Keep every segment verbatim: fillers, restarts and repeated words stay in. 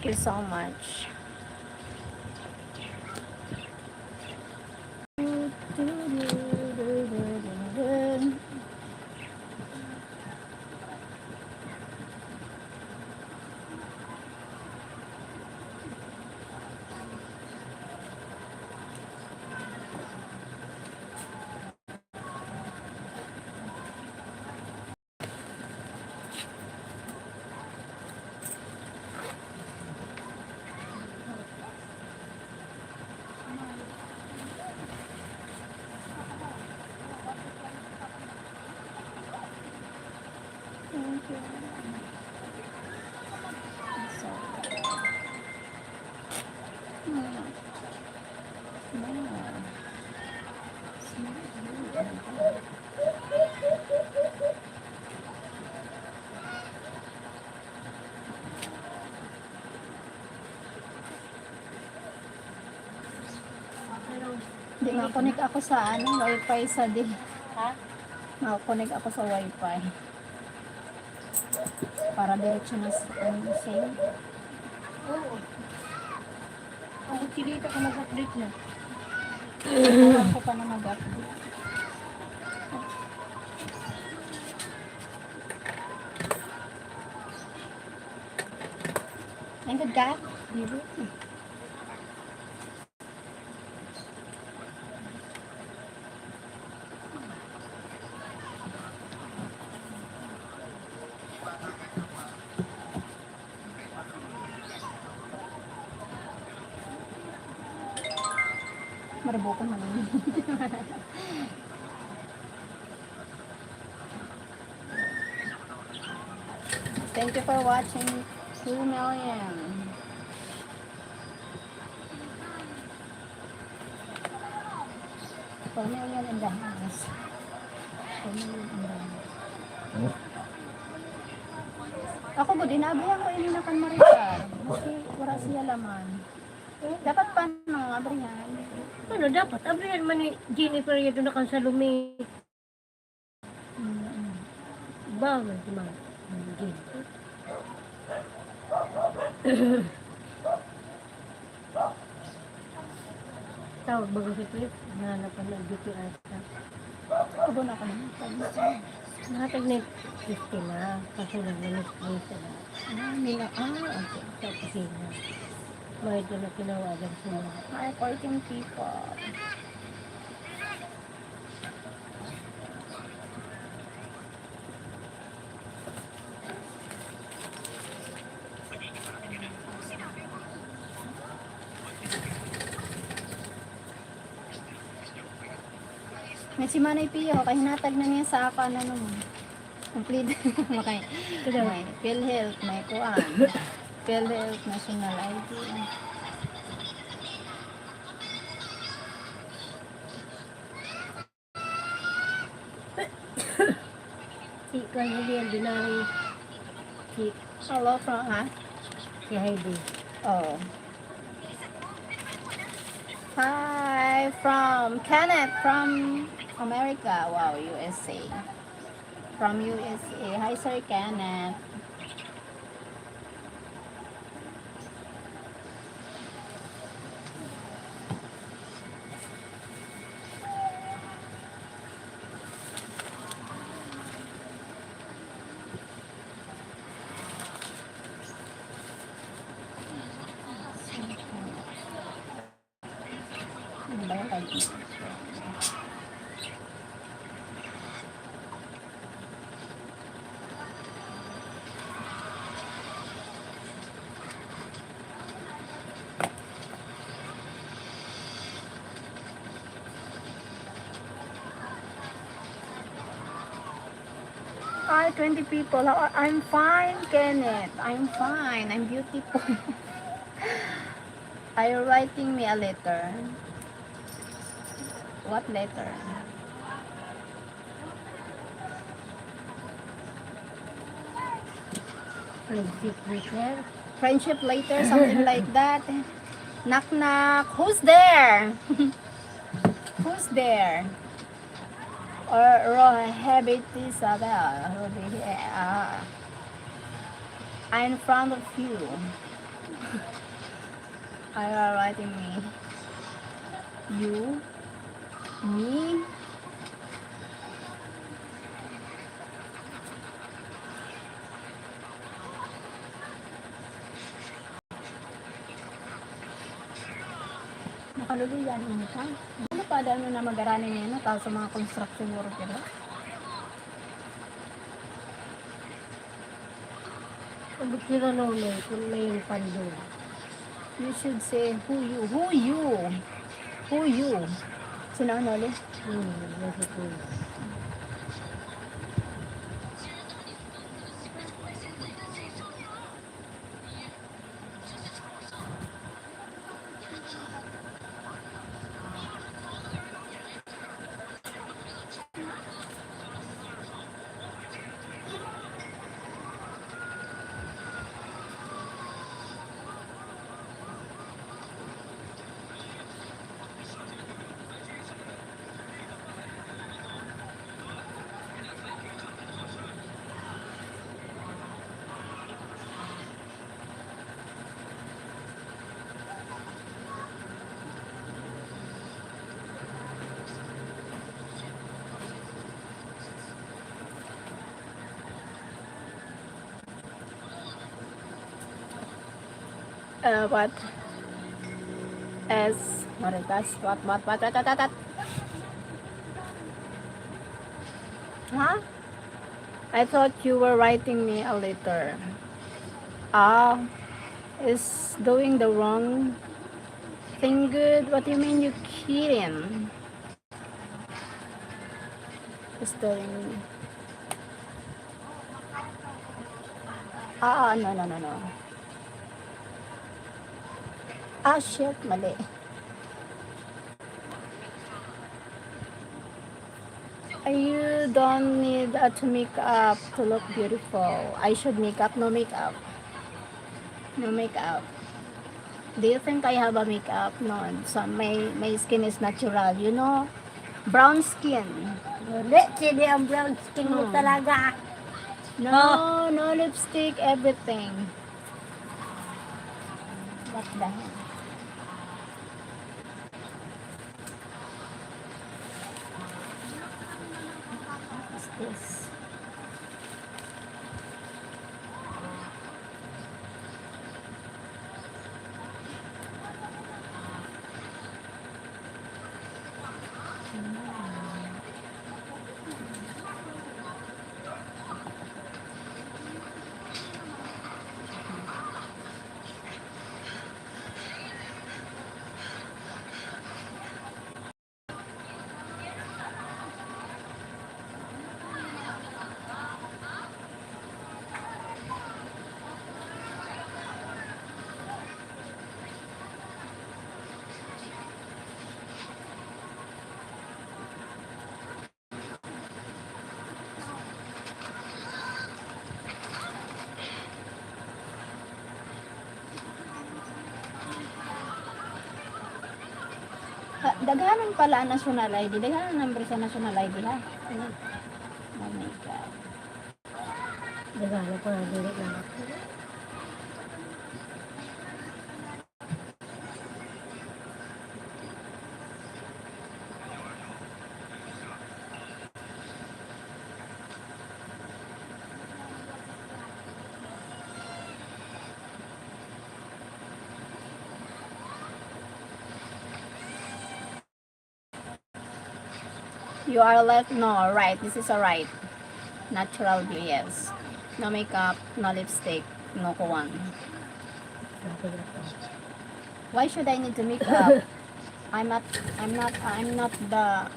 you so much. Thank you. So, mm. Mm. Di, ma-connect ako sa, ano, wifi sa di. Ha? Ma-connect ako sa wifi. Para diretso na sa, ano, save. Oo. Ang utilita ka mag-update na. Alam ko pa na mag-update. Nandun ka? Dito. Maribokon man. Thank you for watching, two million. Two million in the house. Two million in the house. Ako gud, inaabrihan ko ini na kan Maricar. Maski wala siya laman. Dapat pa, no, abrihan. Ano, dapat abrihan man ni Jennifer yun na kan Salome. Mm. Ba, man, si Ma'am. Mm. Tawag ba si Chris? Nahanap ko ng B T R ka. Abo na ka naman. Nahatag ni Christina. Kaso lang, nalis-, nalis na. Ah, nila, ah, okay. Sa opisina. May ito na tinawagan sila. Hi, fourteen people. May si Manay Pio, kahinatag na niya sa ako, ano, ano mo. Complete. Makay-, may PhilHealth, may kuan. PhilHealth, National I D. Si Kuan Heidi, ordinary. Si Hello from, ha? Si Heidi. Oh. Hi, from Kenneth, from America. Wow, U S A. From U S A. Hi, Sir Kenneth. Hi, twenty people. How are, I'm fine, Kenneth. I'm fine. I'm beautiful. Are you writing me a letter? What letter? Friendship letter? Friendship letter, something like that. Knock, knock. Who's there? Who's there? Or Rohebit Isabel? Rohebit, ah. I'm in front of you. Are you writing me? You? Me? Nakaluluyan mo ka? Ano pa, ano na mag-arani niya na tao sa mga construction worker, ha? Abot sila, Lolo, kung may pandong. You should say, "Who you? Who you? Who you?" Sino ang Lolo? Hmm, nasa ko. Uh, what? As, maritas, what, what, what, what, what, what? Huh? I thought you were writing me a letter. Ah, is doing the wrong thing good? What do you mean you kidding? Is doing, ah, no, no, no, no. Ah, shit, mali. You don't need, uh, to make up to look beautiful. I should make up, no makeup. No makeup. Do you think I have a makeup? No. So, my, my skin is natural, you know? Brown skin. Hindi, sili ang brown skin mo Hmm. talaga. No, Oh. no lipstick, everything. What the hell? What is this? Ah, daghanon pala ang national I D. Daghanon ang number sa national I D, ha? Ano? Oh my God. Daghanon pa nga, dili na ako. You are left? No, right. This is a right. Natural beauty, yes. No makeup, no lipstick, no kuwan. Why should I need to make up? I'm not, I'm not, I'm not the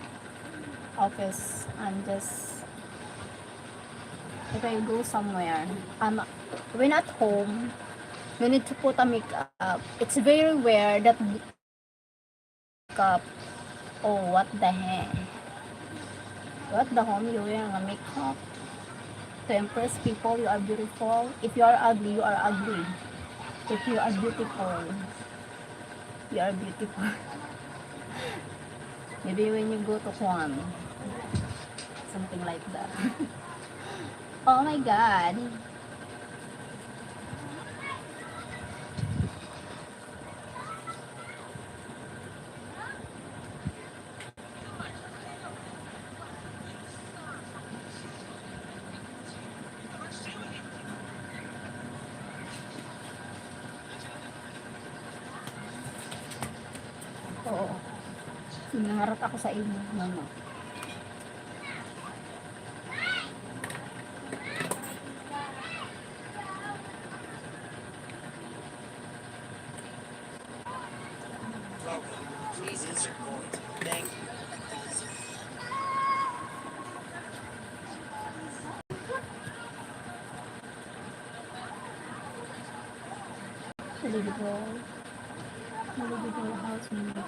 office. I'm just, if I go somewhere, I'm, when at home, you need to put a makeup. It's very rare that makeup. Oh, what the heck? What the home you wear a makeup? To impress people, you are beautiful. If you are ugly, you are ugly. If you are beautiful, you are beautiful. Maybe when you go to Kuan, something like that. Oh my God. Nangarap ako sa inyo, mama. Welcome. Please enter point. Thank you. Individual, individual house member.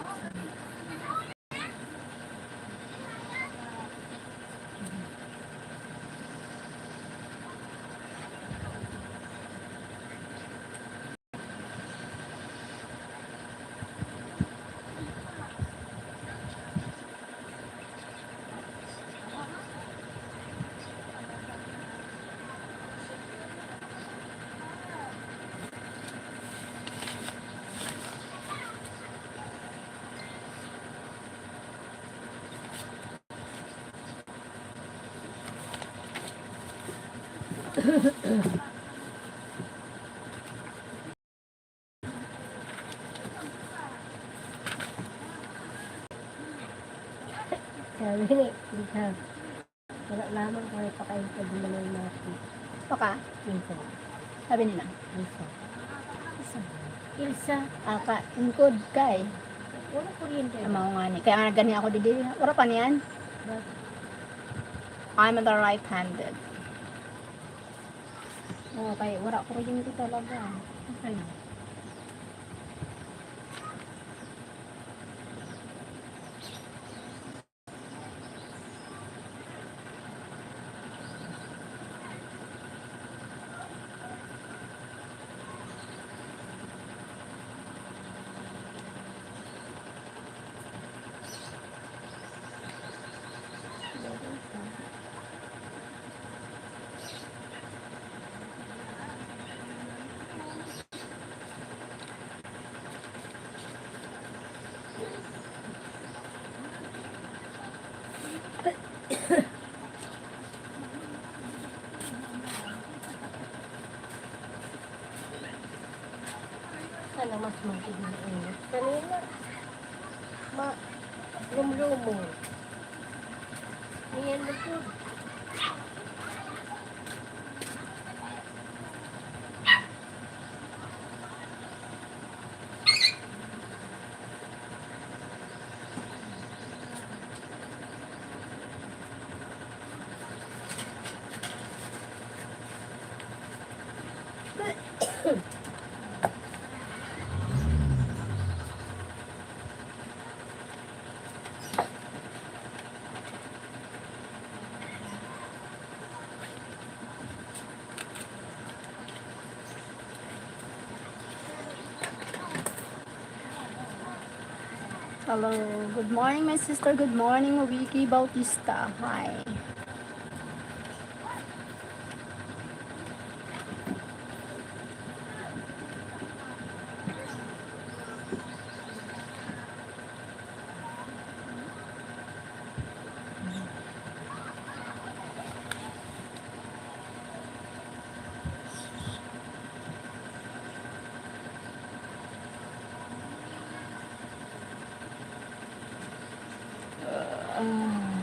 Sabi ni Lisa, "Wala lamang kami pakain pag manay natin." Paka? Minsan. Sabi nila? Minsan. Ilsa. Aka, ingkod kay. Wala kuryente. Ang mga ngani. Kaya nga gani ako didi. Wala pa niyan. Bakit? I'm the right-handed. Oo, kay wala kuryente talaga. Okay. Sana mas matigil ang init. Kanina, ma-, lumlumo. Ngayon, lupod. Hello. Good morning, my sister. Good morning, Wiki Bautista. Hi. Ah.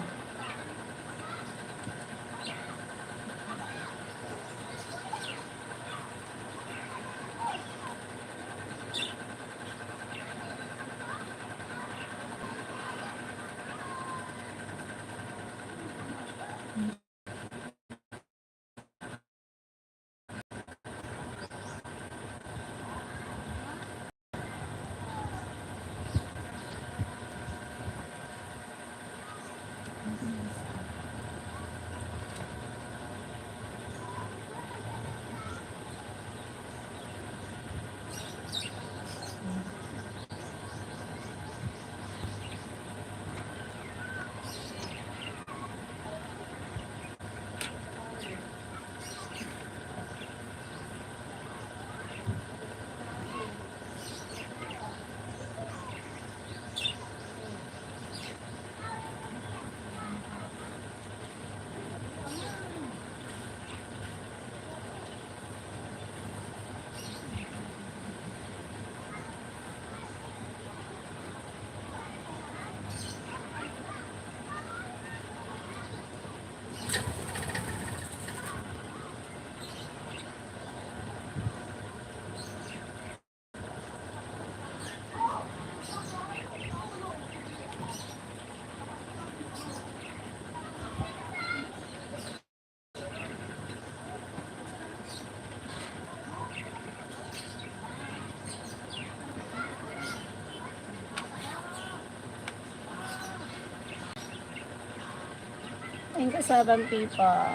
Kasabang people.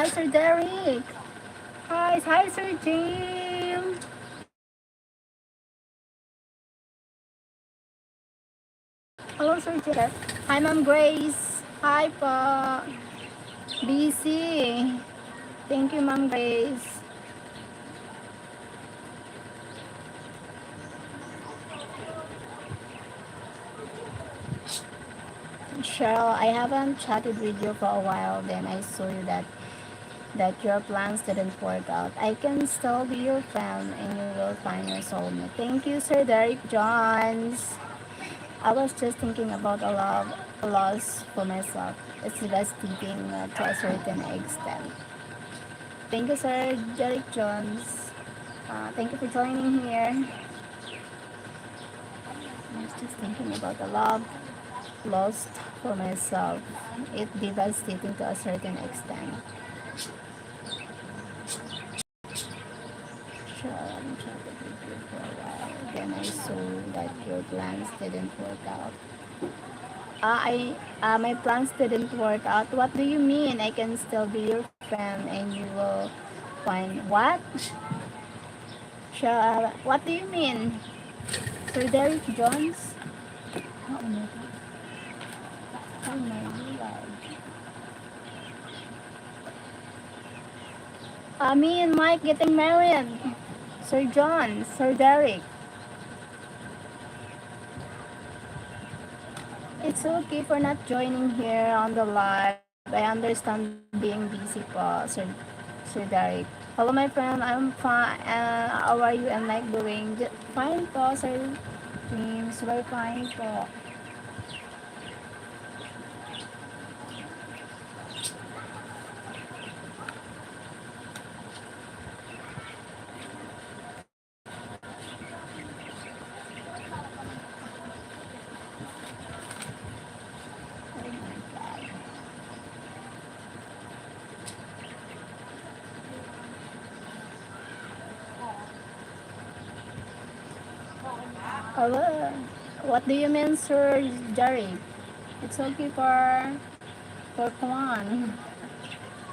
Hi, Sir Derek. Hi, hi, Sir Jim. Hello, Sir Jeff. Hi, Ma'am Grace. Hi po. Busy. Thank you, Ma'am Grace. Cheryl, I haven't chatted with you for a while. Then I saw you that that your plans didn't work out. I can still be your friend and you will find your soulmate. Thank you, Sir Derek Jones. I was just thinking about a love loss for myself. It's devastating, uh, to a certain extent. Thank you, Sir Derek Jones. Uh, thank you for joining here. I was just thinking about a love lost for myself. It devastating to a certain extent. Sure, I'm trying to be good for a while. Then I saw that your plans didn't work out. Ah, I, ah, my plans didn't work out. What do you mean? I can still be your friend and you will find what? Siya, what do you mean? Sir Derek Jones? Oh my God. Oh my God. Uh, me and Mike getting married. Sir John, Sir Derek. It's okay for not joining here on the live. I understand being busy po, Sir, Sir Derek. Hello, my friend. I'm fine. Uh, how are you and Mike doing? J-, fine po, Sir James. We're fine po. Hello. What do you mean, Sir Jerry? It's okay for, for Kwan,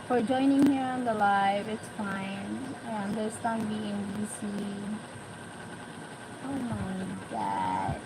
for joining here on the live. It's fine. I understand being busy. Oh my God.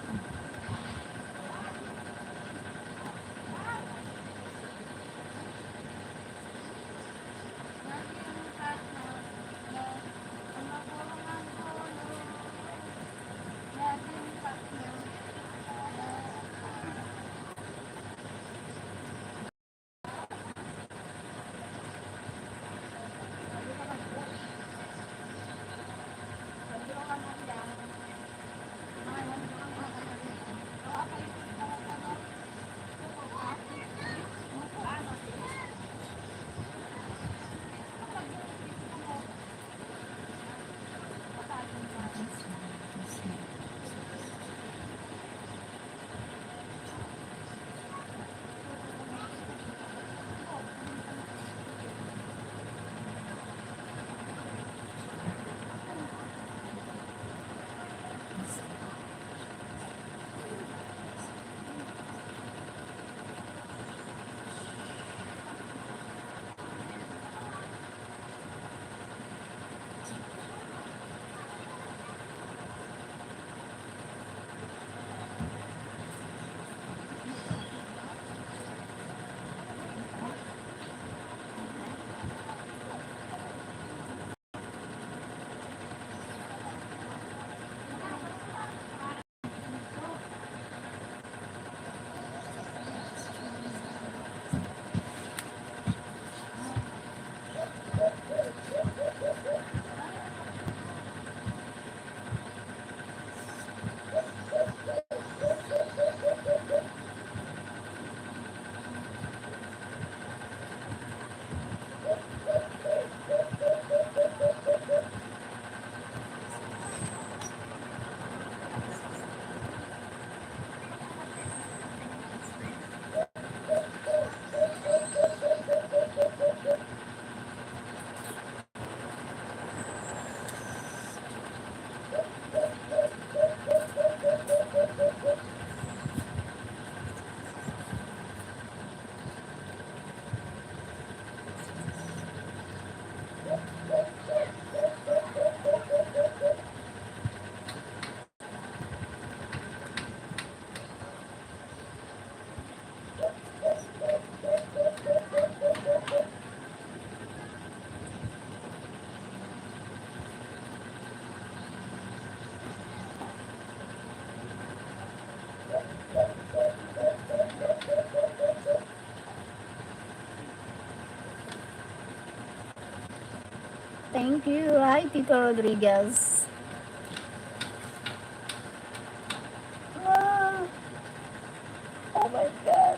Thank you. Hi, Tito Rodriguez. Wow. Oh my God.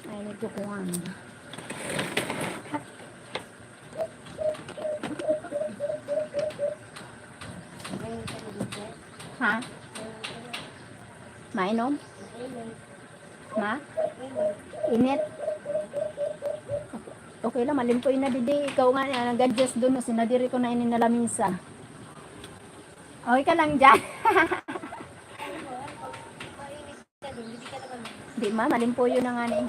I need to kuhan. Ha? Mainom? Ma? Init? Okay lang, malimpoy na didi. Ikaw nga, ah, nag-adjust dun, no? Sinadiri ko na ini na lamisa. Okay ka lang dyan? Di ma, malimpoyo na nga ni.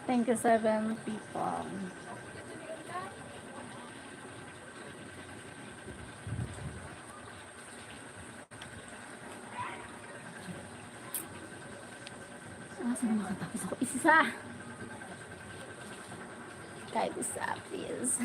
Thank you, seven people. Ah, saan makatapos ako? Isa! Kahit isa, please.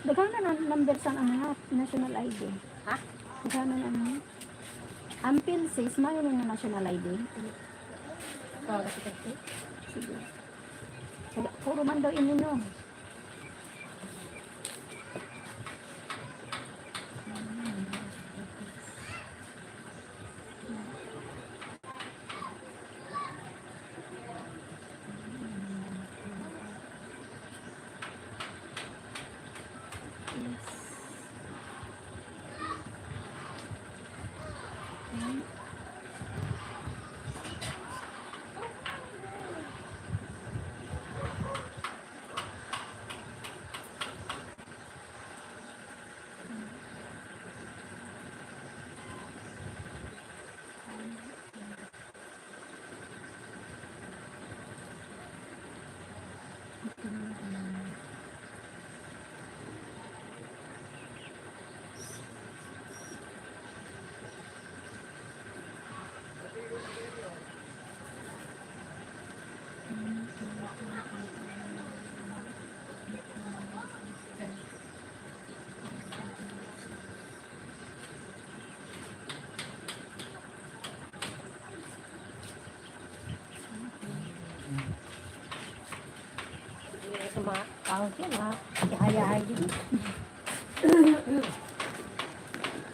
Daghan na nan-, number sa ano, national I D. Ha? Daghan na ano. Ang PhilSys, mayroon na national I D. Oh, kasi kasi. Sige. Wala, puro man daw ininom. Sa mga kaon siya, mga ihayahay din.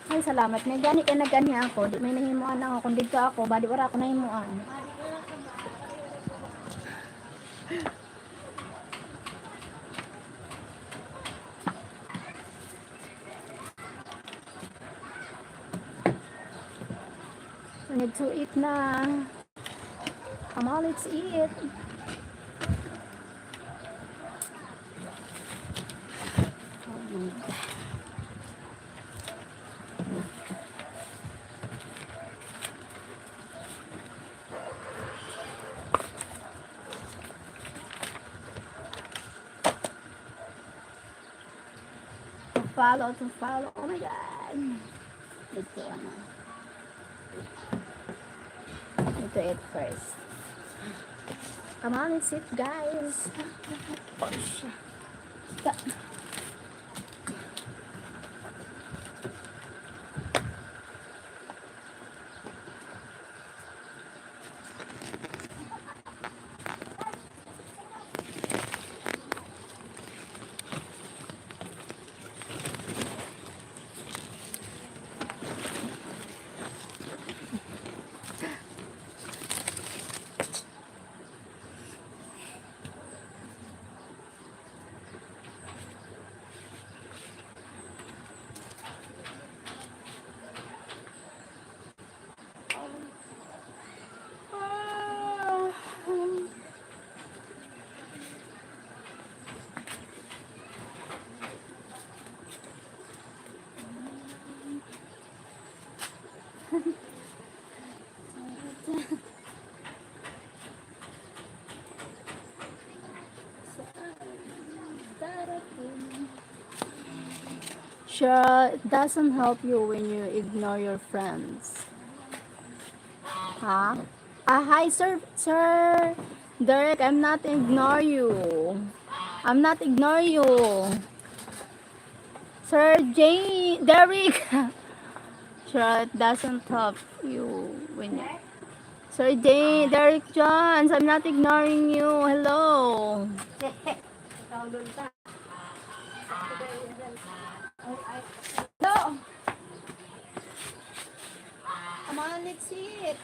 Ay, salamat. May gani kay nagani ako. Di may nahimuan ako. Kung dito ako, bali wala ako nahimuan. Need to eat na. Come on, let's eat. To follow, to follow. Oh my God. Ito, ano. Ito, it first. Come on, let's eat, guys. Porsche. Ka- Cheryl, it doesn't help you when you ignore your friends. Ha? Ah, hi, Sir, Sir Derek. I'm not ignore you. I'm not ignore you. Sir J, Derek. Cheryl, it doesn't help you when you Sir Jay, Derek Johns, I'm not ignoring you. Hello. Hello. Come on, let's see it.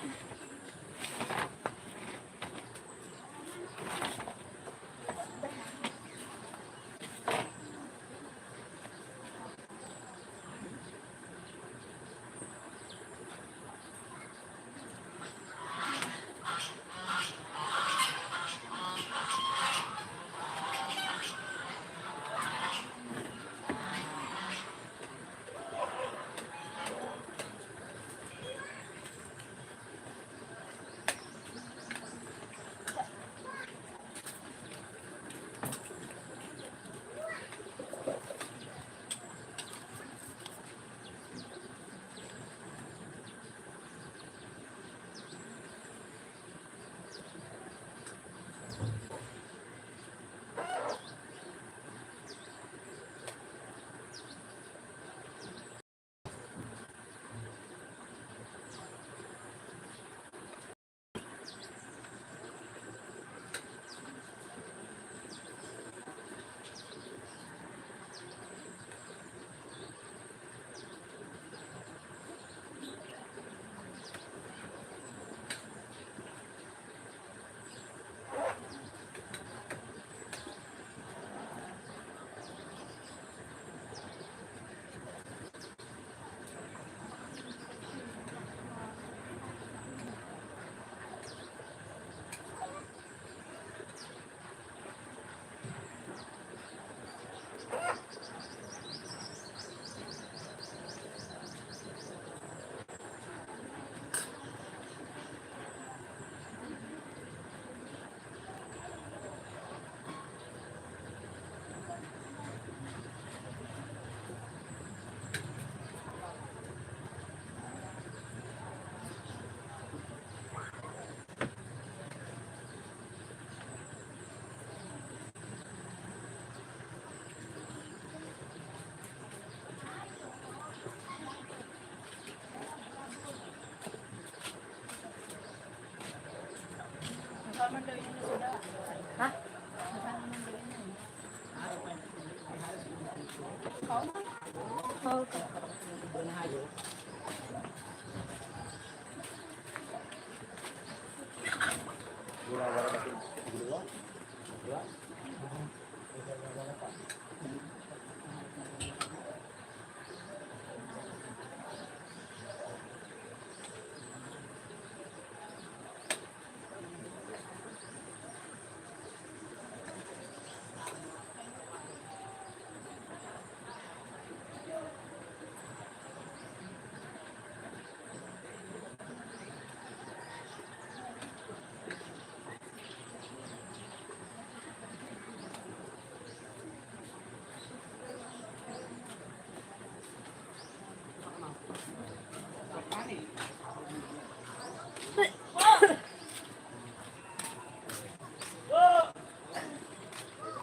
Ha?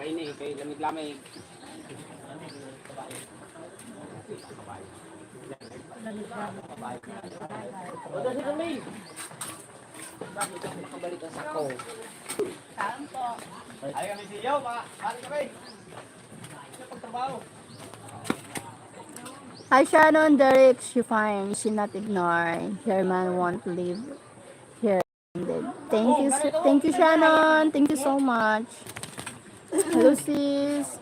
Kay ni, kay lamig-lamig. Wala si Camille. Bakit ka makabalik ang sako? Saan po? Ay, kami siya, ma-, balik kami. Sa pagtrabaho. Hi, Shannon, Derek, she fine. She not ignore. Herman won't leave here. Thank you, s-, thank you, Shannon. Thank you so much. Hello, sis.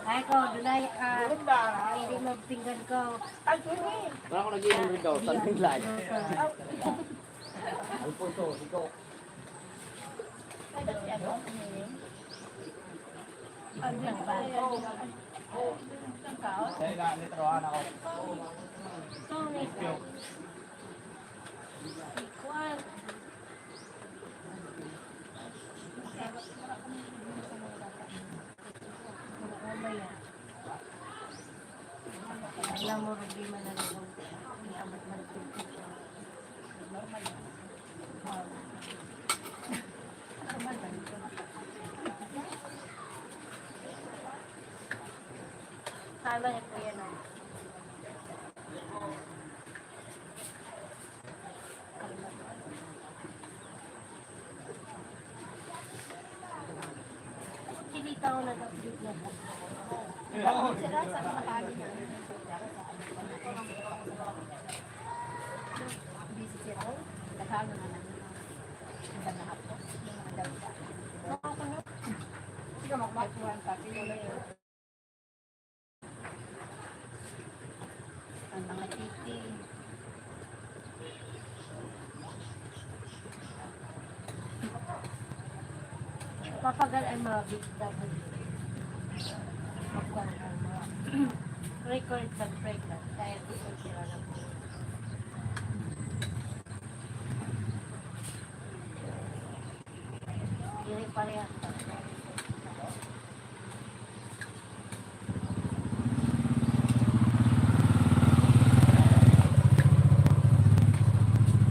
Ay, ko, dunay, ah, hindi mo pinggan ko. Wala ko nag-iinom rin daw, something like. Alfonso, ikaw. Dahil na, nitrohan ako. Alam mo, hindi man na lang. May amat man. Normal. Kala niya po yan, oh. Tao nag-update na po. Sila sa mga kami na. Busy sila. Naghahanap na lang. Ang mga hapon. Yung mga dawda. Hindi ka magmatuhan pa. Pinulay ko. Ang mga titi. Papagal ang mga vegetable. Magkuhan ang mga record sa pregnant. Dahil gusto sila na po. Dili parehas pa.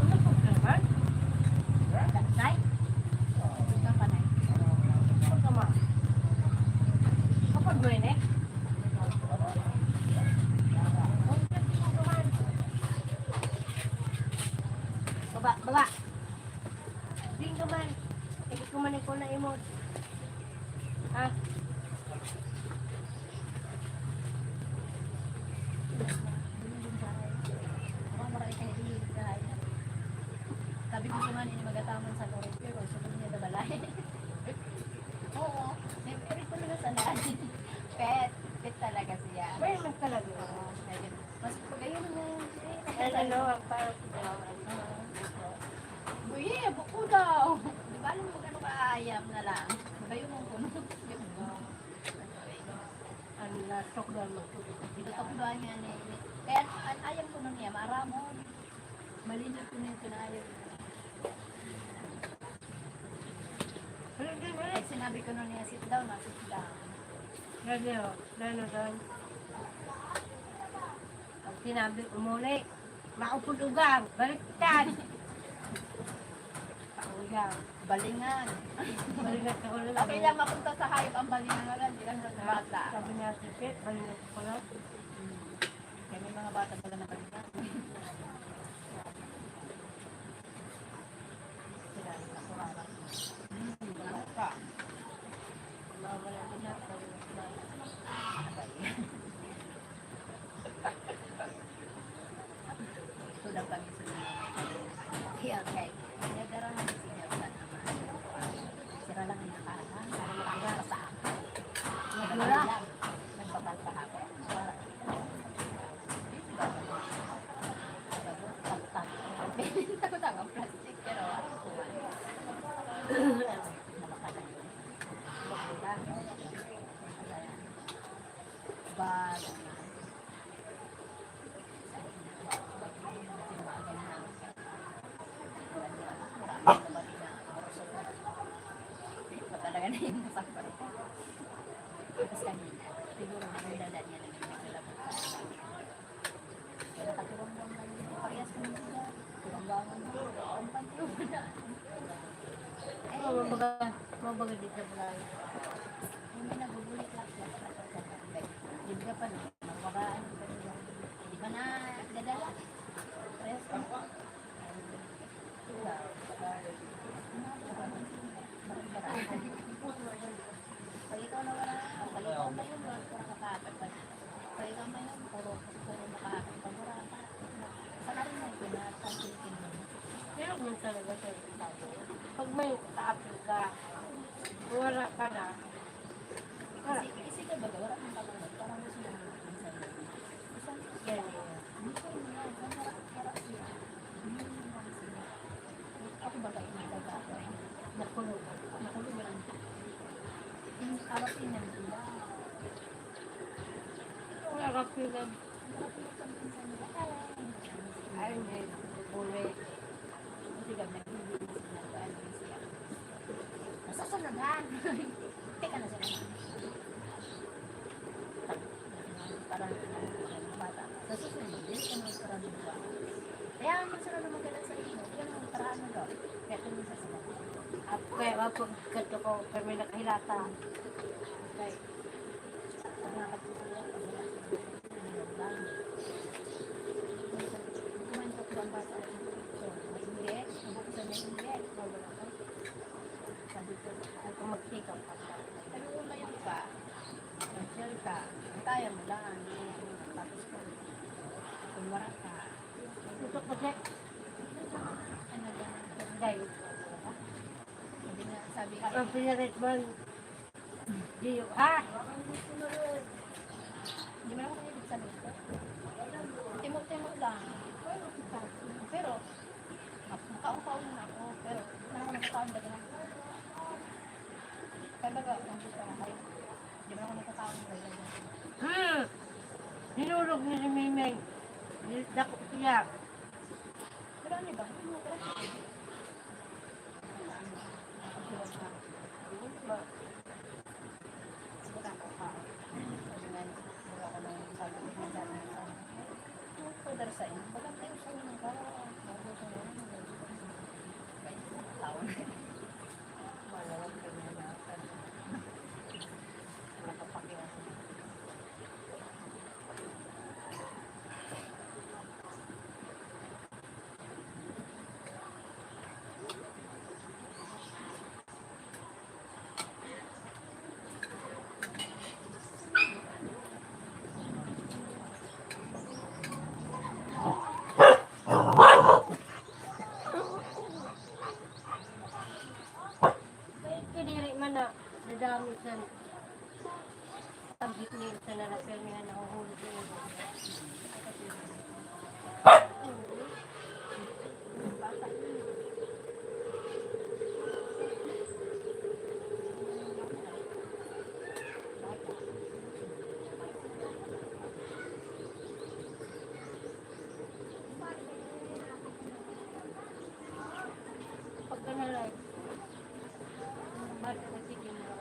Ano po, German? Dansay? Ikaw pa na. Ikaw ka, ma. Kapag mo yun, eh? Baba, baba. Ding ka man. Ikot ko man ikaw na imod. Ah. Sabi ko nga, ini magataman sa lorong, pero sabi niya na balay. Oo, siyempre ko na sa lahat. Pet, pet talaga siya. Pet talaga. Oo, medyo mas pagayon na. Ay, ano, ang parang, Uy, buko daw. Di ba, alam mo, ano ka, ayam na lang. Pagayon mo ko. Ang lasok daw mo. Dito ko ba niya ni, kaya ang ayam ko nun niya, maramon. Malinis ko na yung pinaayaw. Pag sinabi ko nun niya, "Sit down," na, "Sit down." Grabe, oh. Gano'n, gano'n. Pag sinabi, "Umuli," maupod ugang, baliktad. Paugang. Balingan. Balingan sa ulo. Okay lang mapunta sa hayop ang balingan, wala, di lang sa bata. Sabi niya, "Sipit, balingan sa ulo." Hmm. Kaya may mga bata pala na balingan. Sila yung nakurarap. Hmm, wala ka. Mawala ka na, pag-, Ito daw kami sa mga, okay, okay. Nagdarahan si Nelson naman. Sira lang yung nakahan. Para makakita sa akin. Nagdura. Nagpapalpa ako. Para, takot ako. Takot ako. Plastic, pero ano ko man. Nabakala yun. Bag. Talaga na yung masakit. Tapos kanina, siguro, ang dala niya na yung mga labas. Kaya nakaturong lang lang yung parehas ko nila. Turong bangon mo, ang panty mo na. Ay, mabaga, mabaga di sa balay. Hindi na, bubulit lang siya. Hindi ka pa na, mabagaan ka nila. Di ba na, dadala? Parehas ko. Pag ikaw na wala, pag ikaw na yun, wala ka nakakapag-, pag ikaw na yun, puro, puro nakakapag-, wala ka. Sa karin mo, pinatangkitin mo. Pero man talaga sa tao, pag may taapil ka, wala ka na. Wala. Kasi, kasi ka baga, wala kang pamangod, parang gusto mo yung minsan. Isang yan, yan. Hindi ko rin yan. Ang harap, harap siya. Hindi ko rin yan sila. Ako baga, hindi ka ba? Nakulog. Nakulog lang. Yung harap yun, nandun lang. Wala ka, Pilan. Ay, may bubuli. Kasi ka, may bubuli. Nasusunod, ha? Teka na sila. Parang, bata. Sa susunod, dili ka magparaan ng iba. Kaya ang masarap na magdala sa inyo, yun ang paraan mo daw. Kaya kung sa sila. At kaya nga po, ganito ko, kami nakahilata. Okay. Pag nakapagpapalala, pag wala sila, yun lang. Kumantok ba ang bata? So, may hindi. Nabuksan niya, hindi. Wala ka. Sabi ko, "Ay, kung mag-take up ka." Sabi ko, "May ka, kaya mo lang. Tapos kung, kung wala ka, tutok ko siya. Ano ba? Dahil, sabi nga, sabi nga, ang pinarit man, Diyo, ha? Hindi mo naman ibig sabihin ko. Timo-timo lang. Pero, makaon-kaon na ako. Pero, hindi na ako nagkakaon talaga. Talaga, ang gusto ko, ay, hindi mo ako nagkakaon talaga. Hmm. Dinurog ni si Mimeng. Nilda ko siya. Wala niya ba? Hindi mo ko. Kadiri man na, nadami sa Pag-hit ni sa lalaki niya, nahuhulog yung ulo. Pagka na-live, bakit nagtitinda?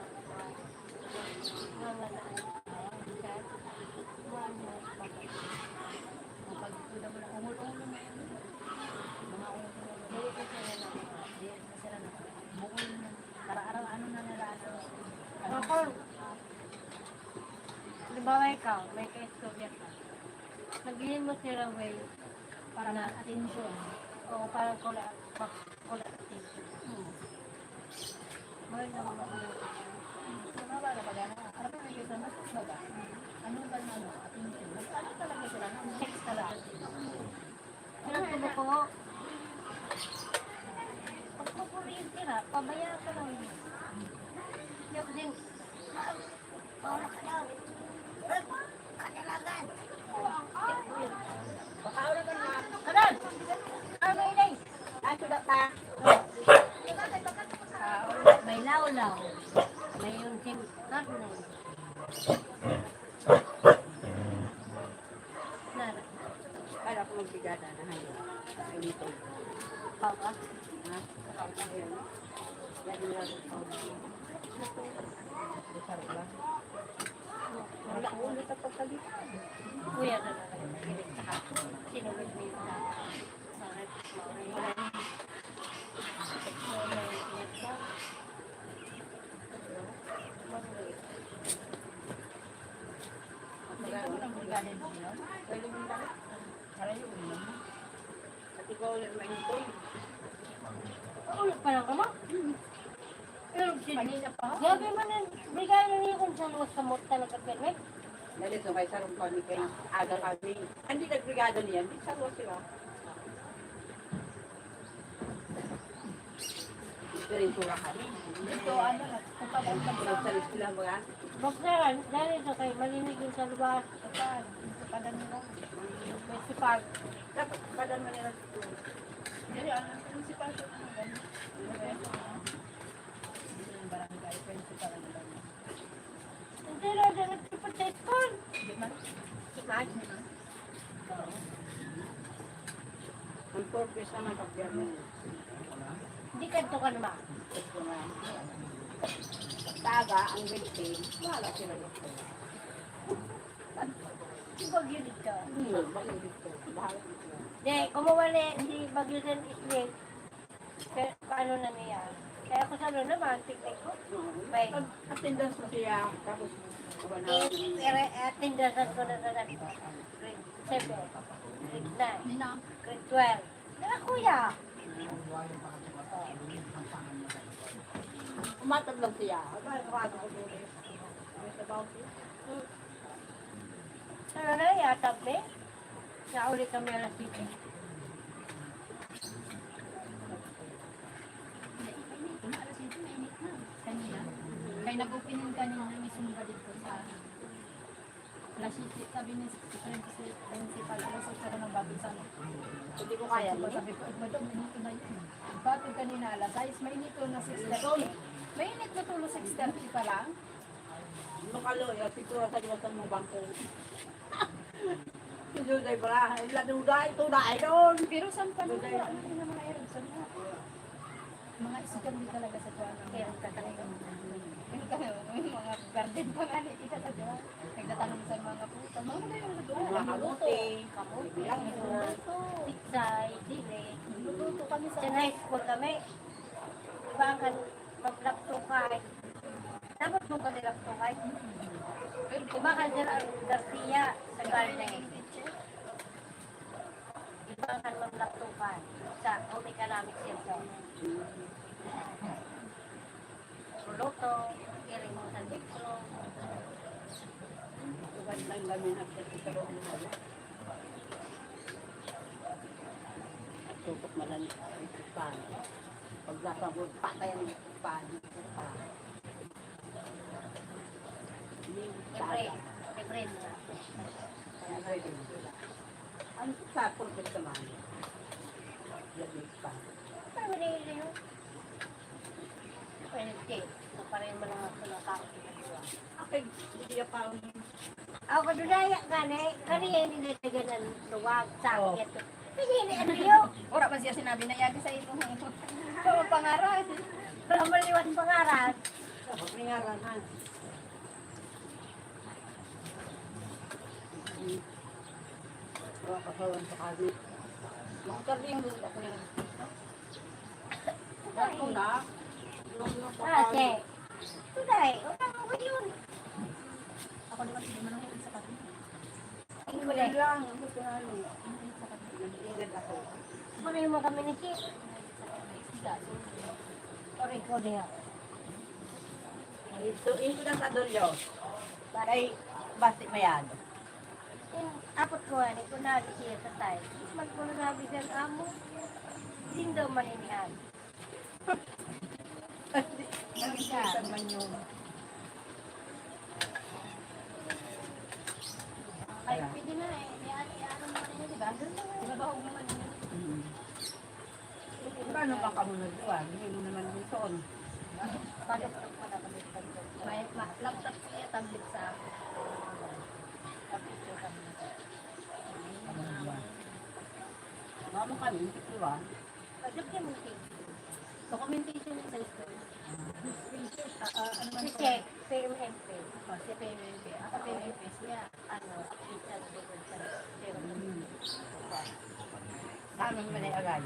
Ako, halimbawa ikaw, may kaistorya ka. Sabihin mo sila, way, para na atensyon. O, parang kula-, Wala. Hmm. Mahal na mga ulo. Sa mga bata pa gano'n. Ano ba may gusto mas baga? Ano ba na ano? Attention. Mas ano talaga sila? Ang sex talaga. Ano po ko? Pagkukuryente na, pabaya ka lang. Yok din. May lawlaw. May yung sin-, karne. Nara. Para ako magsigada na hayo. Ay, dito. Papa? Ha? Papa, yun. Yan yung laro ko. Wala ko ulit ang pagkalitan. Kuya na lang. Sinunod mo yung sa, sa, Pwede mo lang magdala dito. Pwede mo lang. Para yung ulam. At ikaw ulit mainit. Ulit pa lang ka mo? Pero si Kanina pa. Grabe man yan. Brigada niya kung saan mo sa mot talaga, Perme. Dali, so may sarong kami kay aga kami. Hindi nagbrigada niya, hindi sarong sila. Diretso na kami. Dito, ano, nagpapabalik sa Sa sila mga Basta, dali sa kay malinig yung sa lugar. Kapag, yung sa padan nila. May sipag. Dapat padan mo nila dito. Dali, ano, principal ko, ano, ganun. Yung barangay principal, ano, ganun. Hindi na, hindi na nagtipid sa school. Di ba? Imagine. Ang purpose naman pag Biyernes. Hindi ka ito ka naman. Taga, ang victim, wala sila dito. Di ba gilid ka? Hmm, bakit dito? Bahala dito. Hindi, kumuha ni, hindi ba gilid ang isli? Pero paano na niya? Kaya ako sa ano naman, tignan ko. May Pag attendance mo siya, tapos wala na. Eh, pero attendance ko na sa grade seven, grade nine, Nina. Grade twelve. Nila kuya. Umatag lang siya. Ano ba yung kumain ko dito? May sabaw siya. Hmm. Ano na, yatag na eh. Nauli kami alas siyete. Kanina. Kaya nag-opening kanina, may sumba dito sa akin. Alas siyete, sabi ni Principal, alas otso na ng bago sa amin. Hindi ko kaya, Sabi ko, hindi. Sabi ko, "Eh, madam, mainit na yun." Pagkatapos kanina, alas sais, mainit na six thirty. Mainit na tulo, six thirty pa lang. Makalo, ya, siguro sa liwatan mo bangko. Duday pala, ila duday, ito na, ay doon. Pero saan pa Duday. Naman, ano yung mga errors? Saan na? Mga estudyante talaga sa Juan ang Kaya ang katalingan. Yung mga garden pa nga ni kita sa Juan. Nagtatanong sa mga puto. Mga mga yung nagawa. Mga kamote, kamote, Bilang yun. Pitsay, dili. Luluto kami sa Sa high school kami. Iba ang kan-, maglaptokay. Dapat mong kami laptokay. Iba ka Ger-, Garcia sa garden. Iba ang kan maglaptokay. Sa Home Economics yun, so. Luluto, iri mo sa diploma. Uwan lang kami nagkakaroon ng wala. At tupok malamig ang pan. Pag nasa mo, patay ang pan. Libre. Libre. Ang sa pulpit naman. Labi pa. Pero nililiw. Pwede. Ito pa rin mo lang ako nakakita. Okay, hindi pa ang Ako kadunaya gani, kaniya ni nagdagan ang luwag sa Oh. Akin. Pinili ang liyo. Ora man siya sinabi na yagi sa ito. Ito ang pangaran. Wala maliwan pangaran. Dapat may ngaran, ha? Wala ka sa wala sa kami. Mga karning mo, ako na. Ako na. Ate. Tuday, wala mo ba yun? Ako naman, hindi man ako sa kami. Ang kulay. Lang, ang gusto namin. Nag-iingat ako. Pareho mo kami ni Chi. Aray ko, diha. Ito, ito na sa Dolio. Kay Basti Mayado. Yung apot ko, ano, kung nali siya sa tayo. Man ko nagabi dyan, amo. Din daw maninihan. Ay, pwede na eh. May ano, may ano naman yun, di ba? Di ba, bahog naman yun? Mm. Paano ba ka mo nagduwa? Hindi mo naman gusto. May ma-, laptop ko niya, tablet sa akin. Mama kami, hindi ko ba? Pag-, documentation. Documentation sa school. Ah, ah, ano man po? Si Che, P M M P. Oh, si P M M P. Ako P M M P siya. Ano, teacher, teacher. Pero, Hmm. Sa amin, manay agay.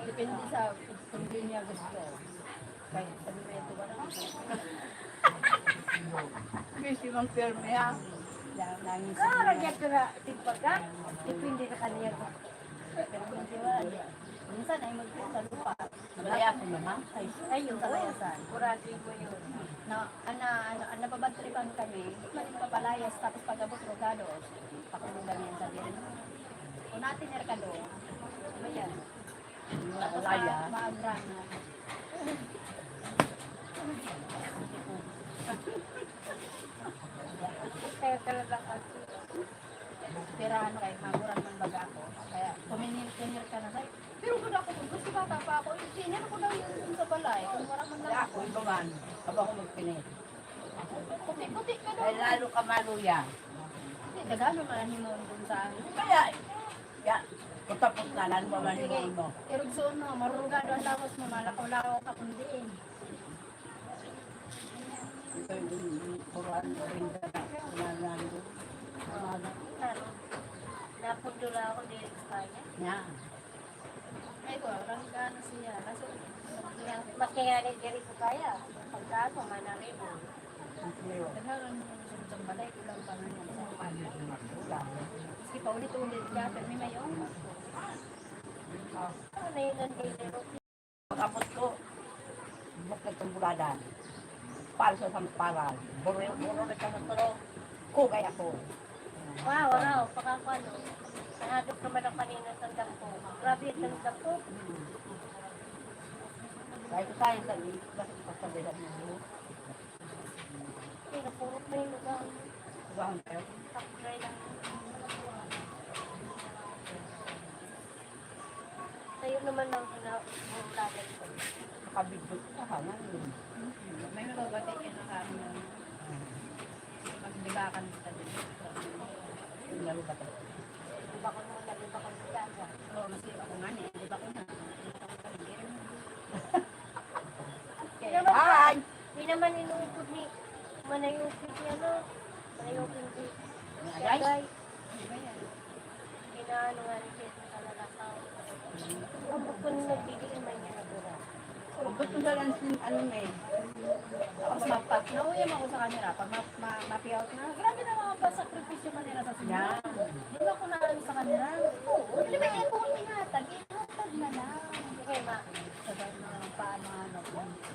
Depende sa kung sino niya gusto. Kahit ano na ito, wala. Busy mang pirmi, ha? Yan, nangis Kaya siya. Radiator na, tigbaga. Depende na kaniya. Pero hindi ba, minsan ay magpunta lupa. Malaya po naman. Ay, ay, yung kalayasan. Kurado mo yun. Na, ana, ana, ana, nababantripan kami. Magpapalayas, tapos pag-abot, rogado. Pakulugan yan sa din. Kung natin merkado, ano yan? Tapos Malaya. Ma-, maagra na. Kaya talaga kasi. Pirahan kay maguran man baga ako. Kaya, kuminil-, kuminil ka na, say. Pero kung ako, gusto bata pa ako, tinir ko daw yun dun sa balay. Kung wala man lang Ako, ako. Iba man. Aba ako magpinil. Puti-puti ka daw. Ay, lalo ka maluya. Hindi, dagano man ang himuon dun sa amin. Kaya, ya, kung tapos na, lalo pa man Sige. Himuon mo. Irugsoon mo, marurugado ang lawas mo, malakaw-lakaw ka, kundi eh. Ito yung kuruan ko rin. Kumanan ko. Napundo lang ako dito sa kanya. Yan. Ay, ko, rangga na siya. Kaso, Mas kaya ni diri ko kaya. Pagka ako, manari mo. Ang tuyo. Daghan ang balay ko lang pa ngayon. Sige, paulit-ulit ka, pero may mayo. Ano na yun, ang dito? Pag-abot ko, bukod sa buladan. Palso sa paral. Buro, buro na siya sa tulo. Kugay ako. Wow, wow. Pagkakuan, no? Nahadlok naman ang kanina sa dampo. Grabe, ang dampo. Dahil ko tayo sa liit, bakit ipagsabihan mo? Pinapurot na yung lugar. Lugar, pero Takbay lang. Sa'yo naman ang hina-, ang bagay ko. Nakabidbid ka, ha? May nababati ka na kami ng magdibakan sa dito. Yung laro ba tayo? Di ba ko naman, di ba ko naman, di ba ko na. Hi! Di naman inuupod ni Manayupit ni ano, Manayupit ni Agay. Inaano nga ni Pedro sa lalakaw. Ang bukod na nagbibigay may niya nagura. Ba't ko dalan sin ano, eh? Tapos mapa-, nauuyam ako sa kanila. Pag ma-, ma-, ma-pay out na, grabe na mga pasakripisyo man nila sa simbahan. Yan. Doon ako na ano sa kanila. Oo, di ba yung buhay nga, tag-, ihatag na lang. Okay, ma. Sabi mo, paano,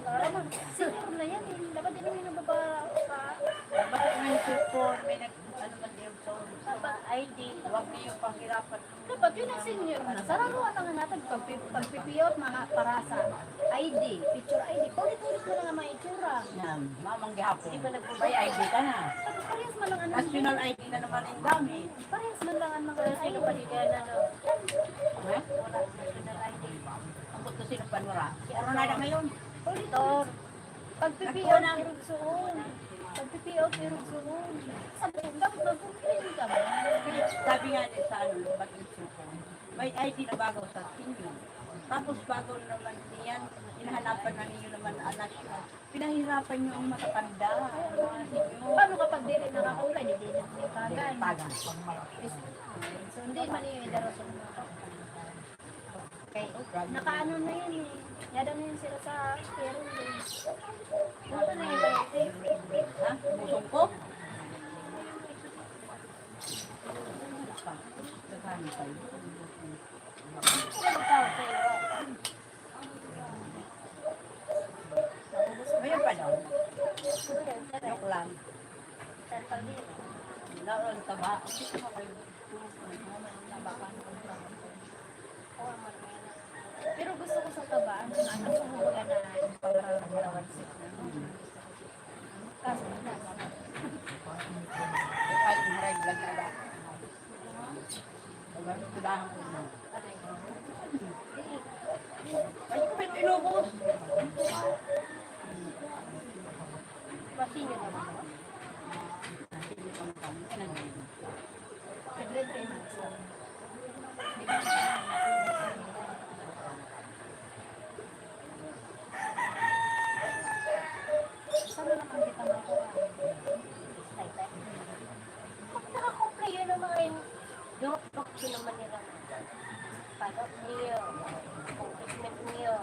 ano, senior na yan, eh. Dapat din yung nababa pa. Dapat may cellphone, may nag-, ano man yung phone. Dapat I D. Huwag niyo pahirapan. Dapat yun ang senior na. Sa laro, ang nangangatag, pag-, pag-pay out, mga para sa I D, picture I D, paulit-ulit mo lang ang mga itsura. Yan, mamang gihapon. Di ba nag- May I D ka na. Dapat parehas man lang ang National I D na naman ang gamit. Parehas man lang ang mga Pero sino pa di kaya na, no? Ha? Wala, national I D. Ang gusto sino pa wala? Si Coronado ngayon. Auditor. Pag-pay out, irugsoon. Pag-pay out, irugsoon. Sabi ko, dapat mag-complain ka ba? Sabi nga din sa ano, pag-insuko, may I D na bagaw sa inyo. Tapos bagaw naman niyan, hinahanapan na ninyo naman ang national. Pinahirapan niyo ang matatanda. Paano kapag dili nakakaulay, hindi na tagan? Tagan. So, hindi man yung idaro sa mga Okay. Nakaano na yun eh. Yada na yun sila sa payroll eh. Ano na yun? Ha? Busog ko? Ngayon pa daw. Joke lang. Naroon ka ba? Ang gusto ko kayo. Pero gusto ko sa taba, ang ano, sa hulugan na pagkarawan sa Kaso na. Ay, high blood na ba? Wala, kudahan ko na. Ay, ko may inubos. Masinyo na ba? Nag-red kayo, Max. Saan na naman kita makuha? Ay, ay. Pag nakakomplain na mga yun, durok-durok din naman nila. Padok niyo, accomplishment niyo.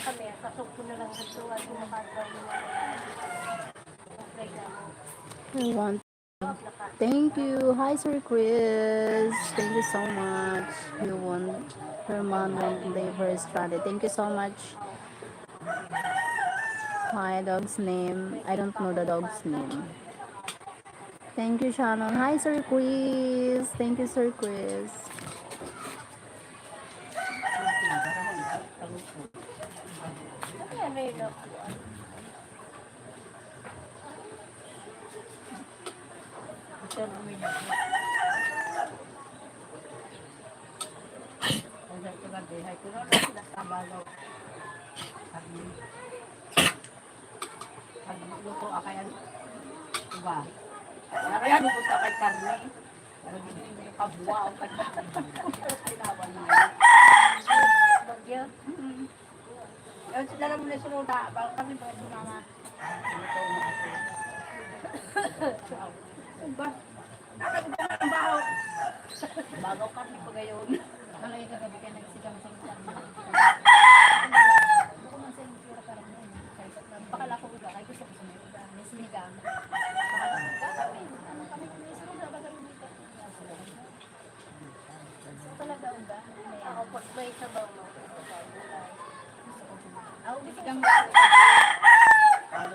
Kami, pasok ko na lang dito at makagawa ng mga complain namin. I want Thank you. Hi, Sir Chris. Thank you so much. You won't, your mom won't leave her stranded. Thank you so much. Hi, dog's name. I don't know the dog's name. Thank you, Shannon. Hi, Sir Chris. Thank you, Sir Chris. Pagluto ka kaya, iba. Kaya luto ka kay karne. Pero hindi mo kabuwa o kaya. Kailangan mo. Bagyo? Mm. Yun, sila lang muna sunod, ha? Baka kami ba sumama? Ba? Nakagda ang baho. Bagaw kami pa ngayon. Malay kagabi ka nagsigang sa internet. Baka man sa yung pira parang yun. Kaya bakala ko uga, kaya gusto ko sa may uga. May sinigang. Bakala ko, kami, ano kami, may sunod na ba kami dito? Talaga, uga? Ako, pag may sabaw mo. Ako, gusto ko. Ano,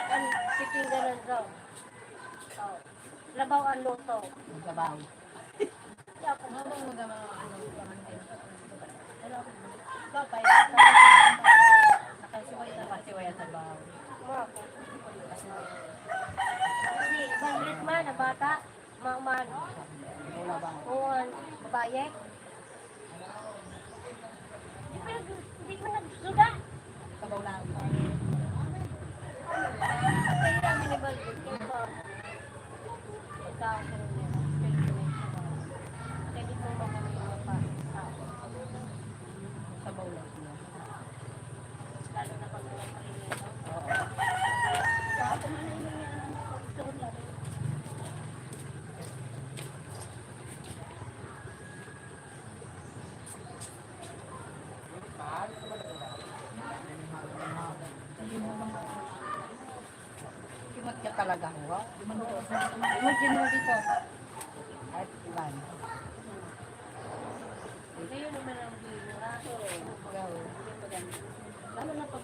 Dapat ang pipingganan daw. Oh. Labaw ang luto. Labaw. Kaya kung habang magama-, ano, pamangkin. Ano, ikaw, pa, nakasiway na, nakasiway ang trabaho. Kasi, ibang ritmo na bata, maman. Wala ba? Kuwan, babae. Di pa nag-, di pa nagsuda. Sabaw lang. Kaya kami ni Balbon, kaya pa, ikaw, kaya niya, kaya niya, kaya di mo makamay mo pa. Sabaw lang siya. Lalo na pag walang pamilya, no? Oo. Sa akin, ano yun, ano, pag Kimot ka talaga, ho? Imagine mo dito. Kahit ilan. Kayo naman ang viewer, ha? Oo. Hindi maganda. Lalo na pag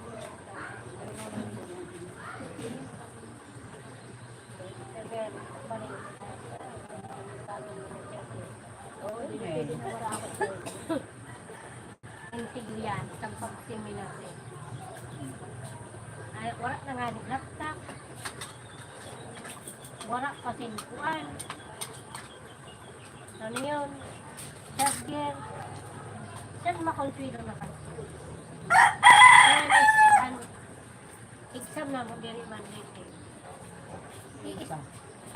Ang tigyan, sa pagseminaryo. Ay, wala na nga ni laptop. Wala pa sin kuan. Ano yun? Charger. Saan makonsuelo na ka? Kaya, ano, exam na mo, diri man, diri. I-,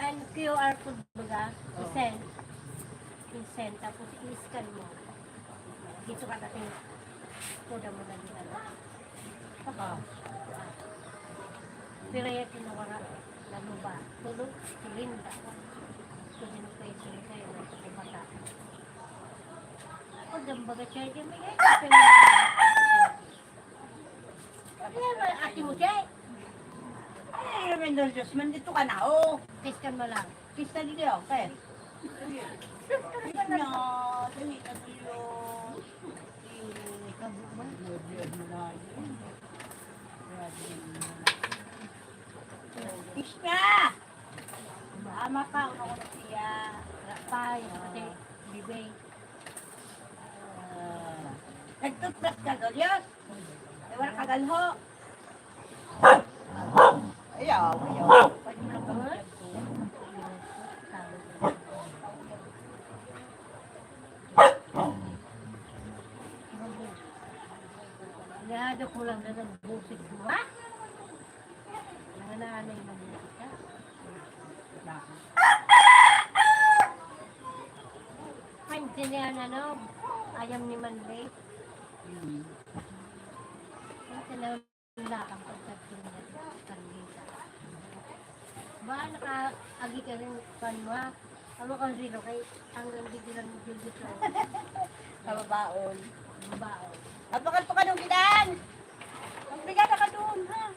ang Q R code baga, i-send. I-send, tapos i-scan mo. Dito ka natin. Kuda mo na dito. Saka, pero yan, tinawara, naluba. Tulog, silinda. Kung sino pa yung silinda, yung mga bata. Ako, dyan baga siya, dyan may, ay, ay, Ayan ba, ate mo siya? Ay, Remendor Diyos, man, dito ka na, oh. Kiss ka mo lang. Kiss na dito, okay. Kiss na, dali na dito. Eh, kabu-, man, grabe ang mga yun. Grabe ang mga. Kiss na! Ama ka, una ko na siya. Rapay, kasi, bibay. Ah, nag-toothbrush ka, Dorius? Ay, wala ka galho. Ayaw, ayaw. Pwede mo lang gawin yan. Yado ko lang na nagbusig mo, ha? Mga nanay na mo ka. Pansin niya na, no? Ayam ni Manley. Hmm. Ang tanong lang ang pagkagpingan sa kanila. Ba, naka-agi ka rin, kan mo, ha? Ano kang rilo kay hanggang di ko lang yung gusto. Kababaon. Kababaon. Apakal pa ka nung bidan! Ang bidan na ka doon, ha?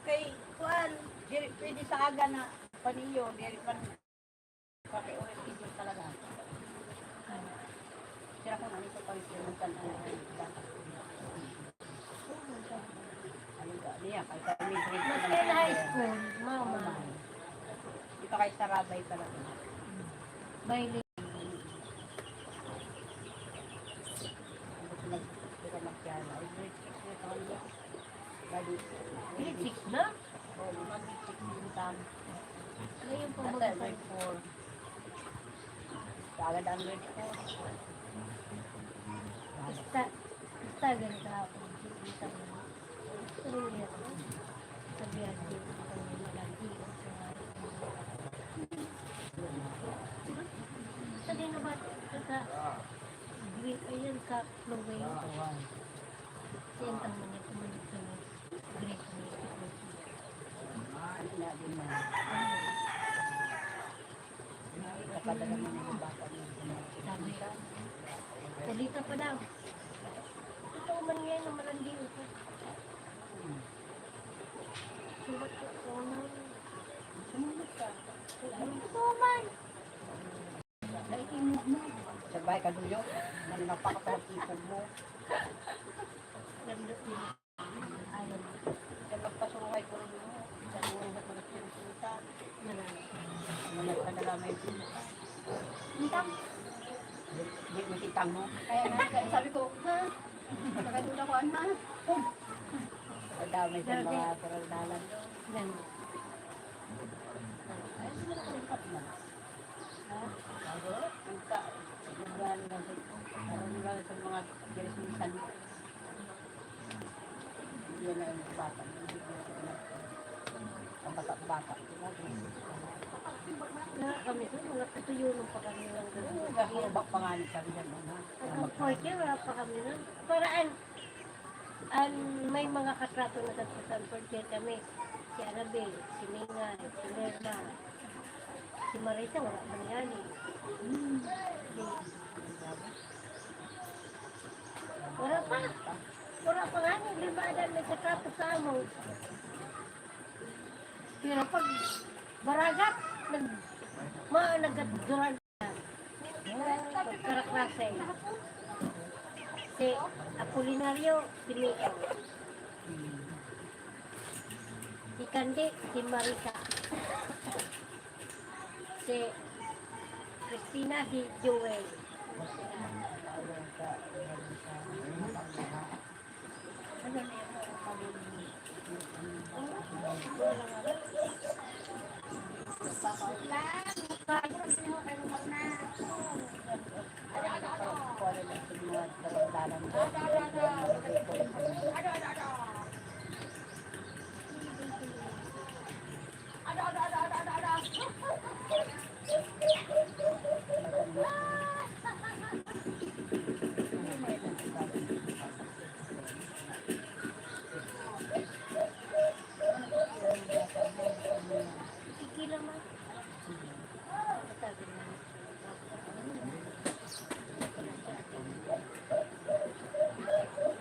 Kay, kuan, diri pwede sa aga na paniyo, diri pa, pati oras dito talaga. Sira ko na nito pag sinutan ang dapat. Ano ba? Niya, kay kami grade Mas kaya na high school, mama. Di pa kayo sarabay talaga. Bilingual. Hindi ko nag-, hindi ko mag-, ay, grade six na ito. Bali, grade six na? Oo, mag-grade six din kami. Ngayon po, basta mag- grade four. Kagad ang grade four. Basta, basta ganito ako. Sabi niya, sabi niya, sabi niya, sabi niya, sabi niya, Sa din na ba, sa, sa, green, ayan, sa Chloe. Yan ang mga kumalit sa mga green. Sabi, kulita pa daw. Totoo man yan, ang malandi ito. Sulat ko, oh, no. Sumunod ka. Totoo man. Naitimog mo. Sabay ka, Duyo. Nang napakapag-ipog mo. Nandot mo. Ayaw. Kaya pagpasuhay ko rin mo. Sa mga magpinagpunta. Wala ka na lang may pinta. Di, di mo kitang mo. Kaya nga, kaya sabi ko, ha? Nakaduda ko, ano? Ang dami sa mga paraldalan. Yan. Ay, sino ka rin pa? Ha? Ako? Ang ka-, ang gano'n lang sa, parang lang sa mga Diyos minsan. Yan ang bata. Ang bata-bata. Na kami doon, mga katuyunan pa kami lang doon. Oo, gahubak pa nga ni kami yan, ano. Ang forty, wala pa kami nun. Paraan, an, may mga katrato na sa San Forty kami. Si Annabel, si Mingay, si Lerma, si Marisa, wala pa niyan eh. Hmm. Wala pa. Wala pa nga ni, lima na may katrato sa amo. Pero pag baragat, nag, ma, nagdurag na. Karakrasay. Si Apolinario, si Miko. Si Candy, si Marisa. Si Christina, si Joel.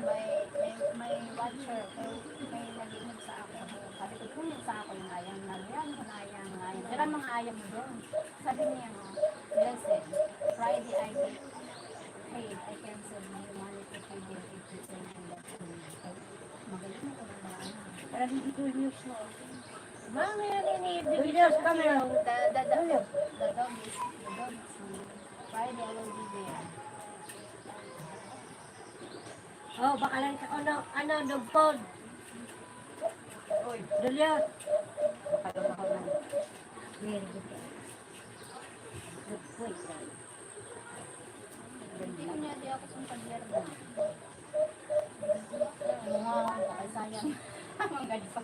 May, may, may watcher, may, may nag-iinom sa ako. Sabi ko, "Kung sa ako yung ayam na yan, kung ayam na yan." Pero ang mga ayam mo doon, sabi niya, "Listen, Friday I get paid, I can send you money to pay the fifty cents and that." Magaling ako ng mga ano. Parang hindi ko news mo. Mami, ano ini? Good news kami. The, the, the, the dog is, the dog is, Friday I will be there. Oh, baka lang sa ano, ano, dog food. Uy. Julius. Baka lang ako lang. Very good. Good boy, guys. Hindi ko niya di ako sa paglerda. Ano nga, baka sayang. Ang ganda pa.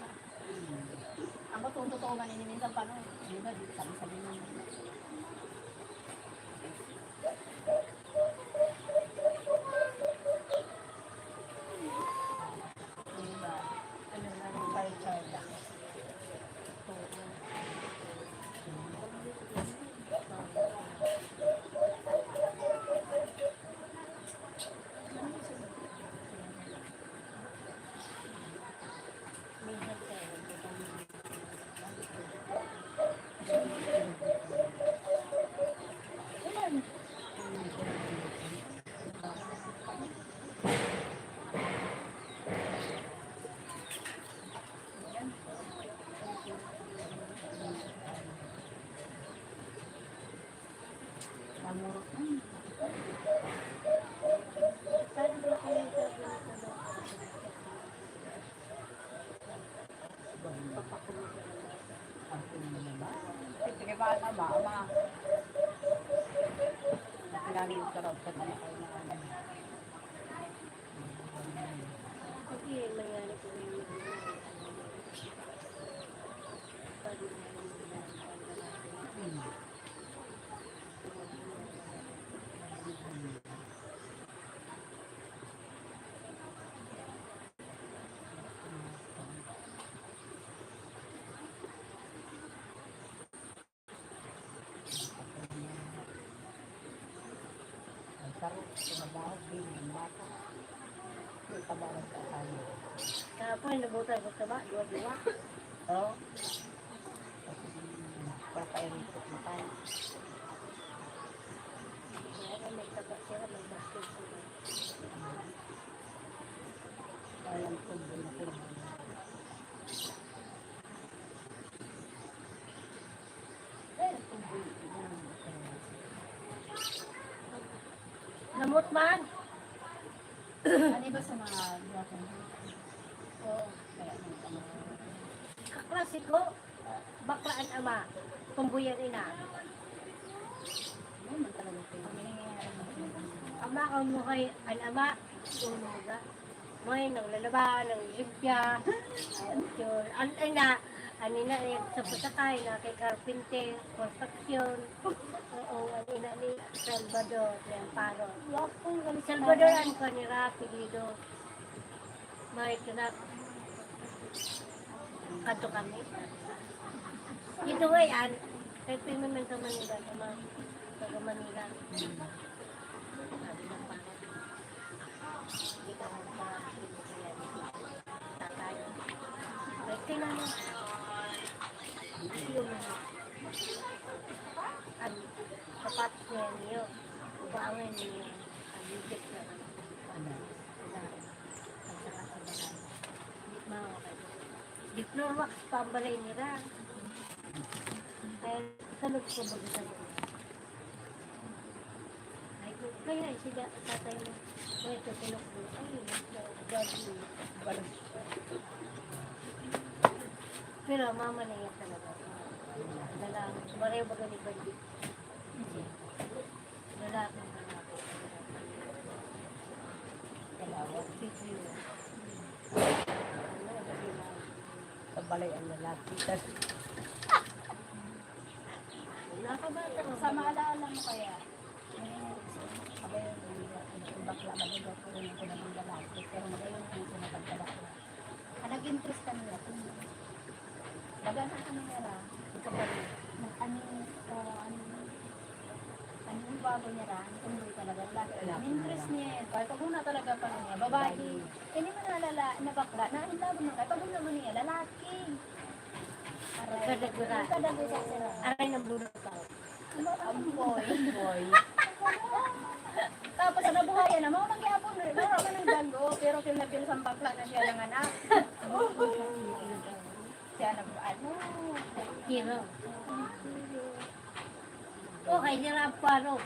Ako, totoo man, ini minsan pa, no? Di ba, di, sabi-sabi mo. Di ba? Ano na, yung culture lang. Sige ba, ama, ama? Lagi yung sarap sa mga kailangan. Kasi nangyari po yung Hmm. Trabaho, bilhin, bata. Di pa ba nagkakain? Kahapon, nabutan ko sa ba? Duwa-duwa. Oo. Papairikot na tayo. Kaya may taba sila, may basket sila. Walang problema. Namot man. Ano ba sa mga buhaton? Oo. Kaya may tama. Kaklase ko, bakla an ama, tomboy an ina. Yun ang talaga. Ama ang muhay, an ama, tumuga. May naglalaba, naglilimpya. Yun. An ina, an ina, eh, sa pasakay, na kay carpenter, construction. Oo, an ina ni Salvador, ni Amparo. Salvador, ang kanira, apelyido. May ito na, kadto kami. Ito nga yan, kay Pinoy man sa Manila, sa mga taga Manila. Sabi ng pare, "Hindi ka magpa-, tatay." Kaya kailangan, yung, ano, sapatos niya niyo, ubangan niyo, ang music na, ano, na, ang saka sa bahay. Di, mga, di floor wax pa ang balay nila. Kaya, sa loob ko, bago sa loob. Ay, kaya sila, tatay mo, may tutulog mo. Ay, dati, balag. Pero mama na yan talaga. Dala, pareho ba ganun ba? Lalaki na lang. Dalawa. Sa balay ang lalaki. Tas Nakabata ka. Sa maalala mo kaya? Abay, yung bakla, magagawa ko rin ako ng lalaki. Pero magayon ang pinapagkabakla. Ah, nag-interest kami na. Baga na ano niya ra, ikaw ba rin? Nag-, ano, ah, ano, ano yung bago niya ra? Ang tumboy talaga, lalaki. Lalaki. Interest niya yun. Kahit pag una talaga pa niya, babae. Hindi mo naalala na bakla, na ang labo ng kahit pag una mo niya, lalaki. Aray. Kadagura. Kadagura sila. Aray ng bulong tao. Ampoy. Ampoy. Tapos sa nabuhayan na, mao nang gihapon, wala man ang dago, pero feel na feel sa bakla na siya lang anak. Siya nag-, ano? Hero. Okay, hirap pa, no?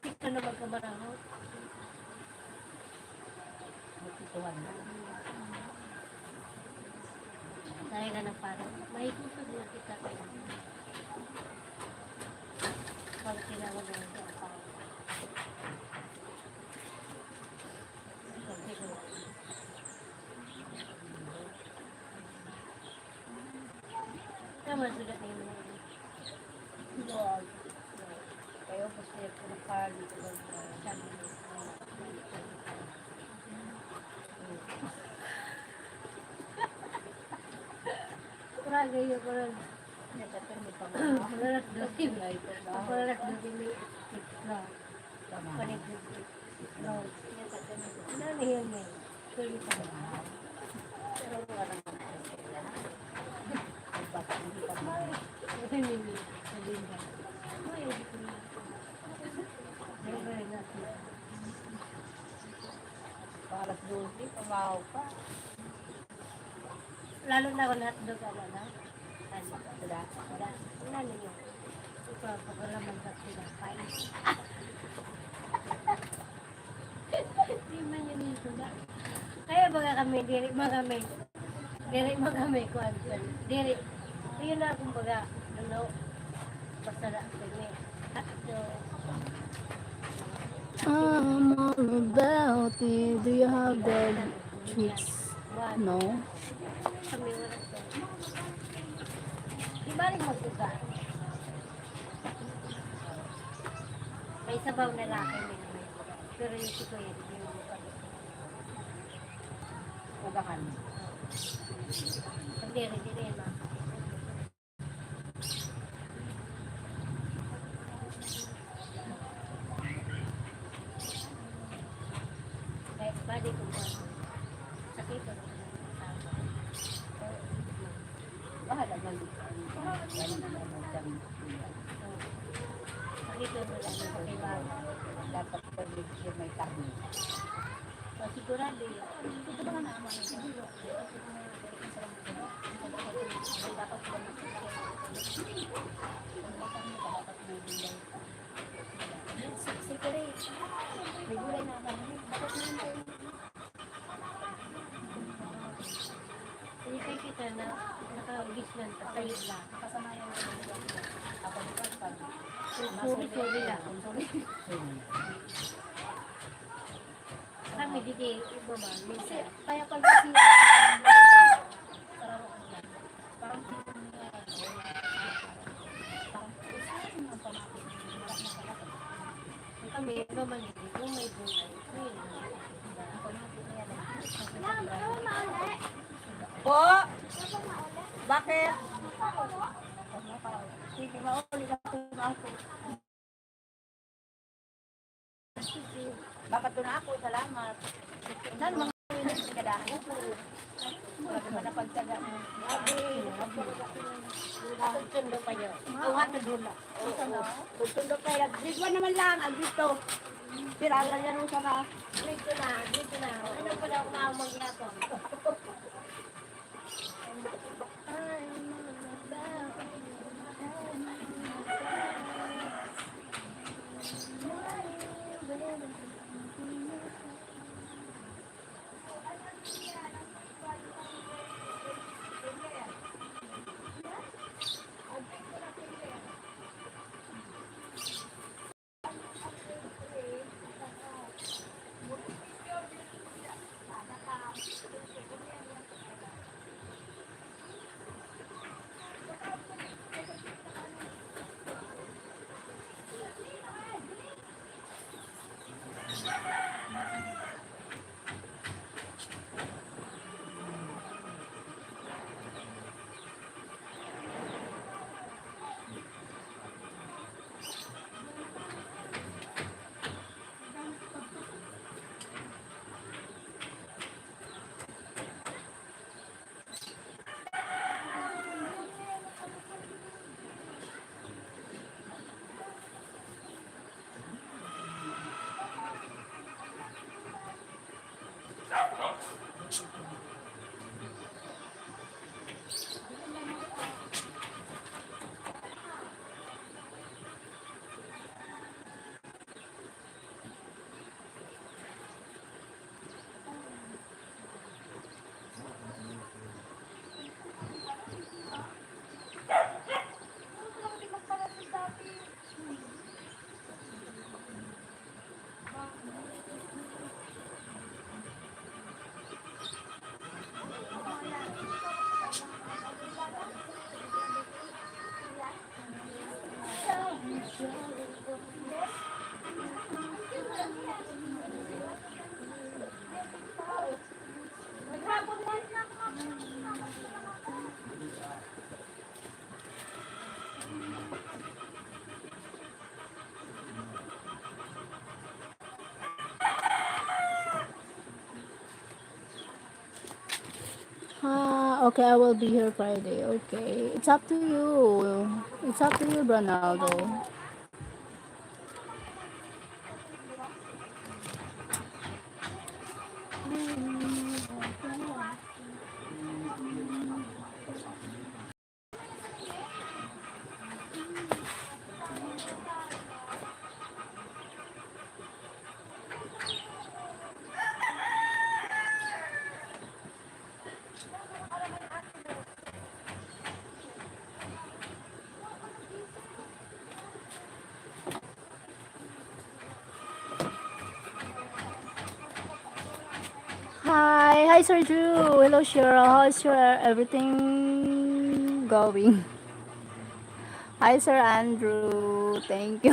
Ito na magkamaraho. Magpituhan na. Dahil na nagparo, may kusog na kita kayo. Pag tinawag na ito ang paro. Tama, sulat na yun. Lord. Kayo, gusto niya po ng pagi. Kurang kayo, kurang. Kurang doon. Kurang doon. Panigid. No. Ano na yun, eh? Pwede pa naman. Pero wala naman kasi sila. Pagpapakita mo. Ano yun, eh? Sabihin ka. Ay, hindi ko na. Pero wala na. Alas dose, pamahaw pa. Lalo na kung hotdog, ano na? Ano? Wala. Wala. Wala ninyo. Ito, pagkalaman sa tinapay. Di man yun yung suga. Kaya baga kami, diri man kami, diri man kami, kuwan, kuwan. Diri. Yun na, kumbaga, ano, basta na kami. Hotdog. I'm all about it. Do you have the treats? No? Kami wala to. Di ba rin mag-uga? May sabaw na laki, may naman. Pero yung si Kuya, di yung ugahan. Pag diri, diri, ma. Ito na lang sa kailangan. Dapat pag may karne. So, sigurado eh. Ito ba nga naman? Dapat pag may gulay. Siyempre, may gulay na kami. Bakit naman tayo? Hindi kita na nakaugisnan ka sa isla. Sorry, sorry lang. Kami, di, di, iba ba? Kasi, kaya pag kasi, kami, iba man, hindi ko may gulay. Ayun. Po? Bakit? Sige, mauli na po ako. Bakit na ako? Salamat. Saan mga pinagkadahan ko? Grabe man ang pagtyaga mo. Grabe. Sundo pa yun. Ang hatod mo na. Sundo pa yun. Grade one naman lang, ang dito. Sirada yan ang sana. Grade two na, grade two na. Ano pa daw ako maumang ginagawa? Ah, okay, I will be here Friday. Okay. It's up to you. It's up to you, Ronaldo. Hi, hi, Sir Drew. Hello, Cheryl. How's your everything going? Hi, Sir Andrew. Thank you.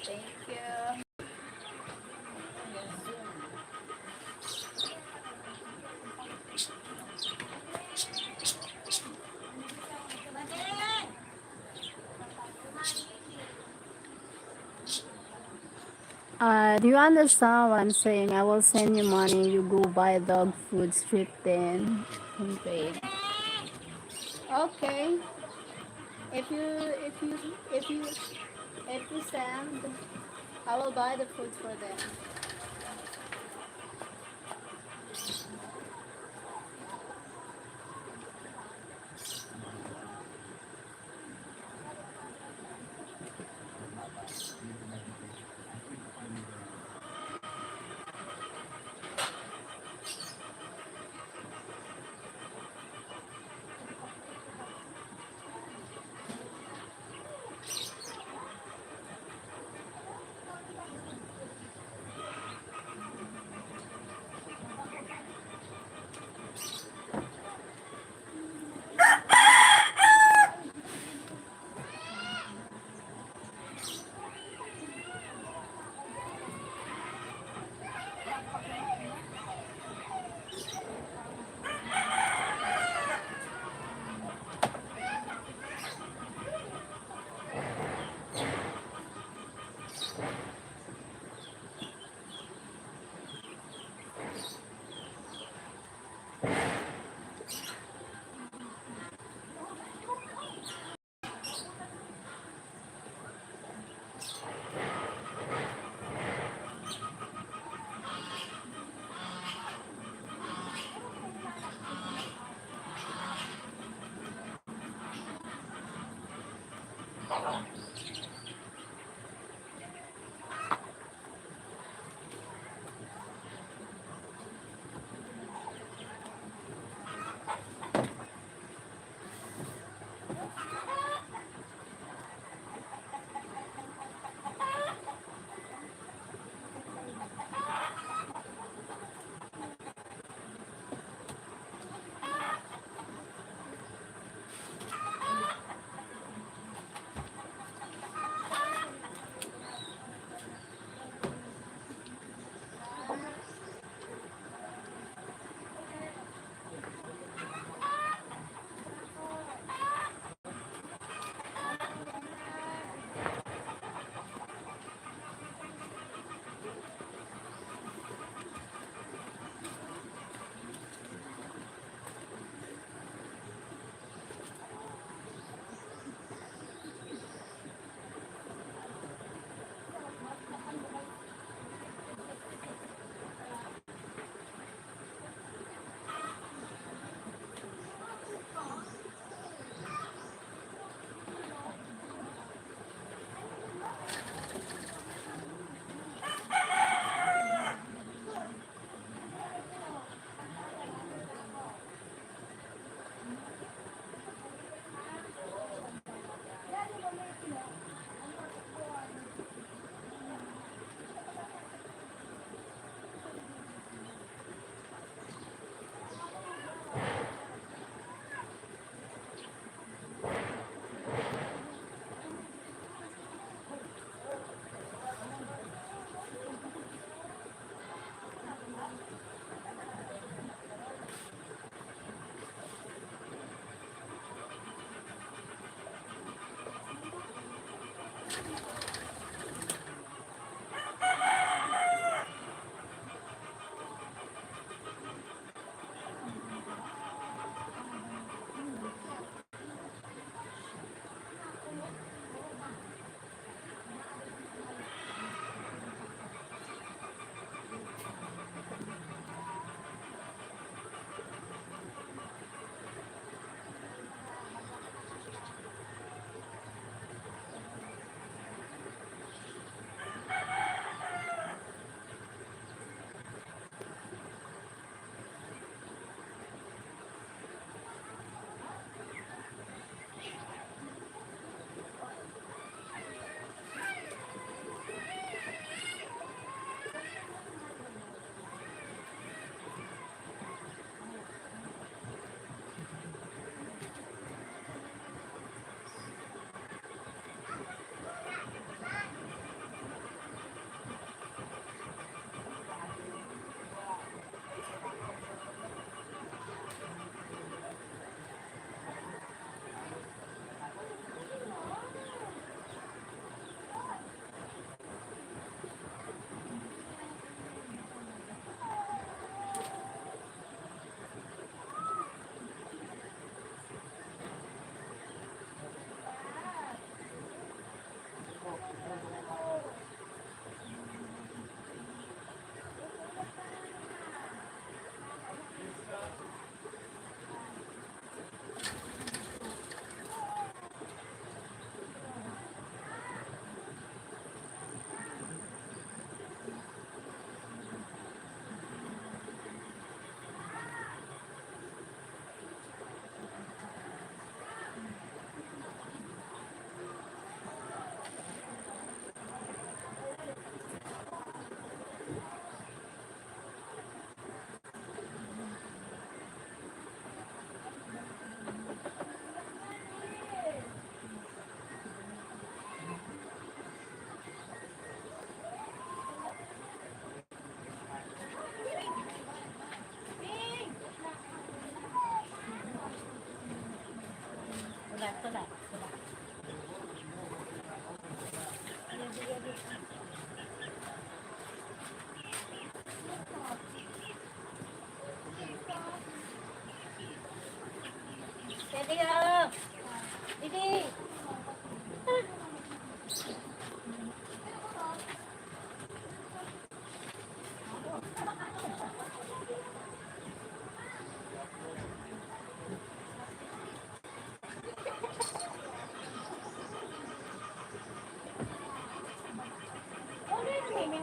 Thank you. Uh, do you understand what I'm saying? I will send you money. You go buy dog food, strip them, and pay. Okay. If you if you if you if you send, I will buy the food for them.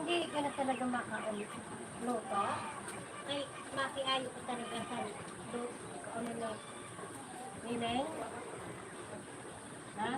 Hindi ka na talaga makaluto. Ay, makiayo ka talaga sa lu-, ano na, Nineng? Ha?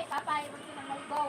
Papay, magsinang maligaw.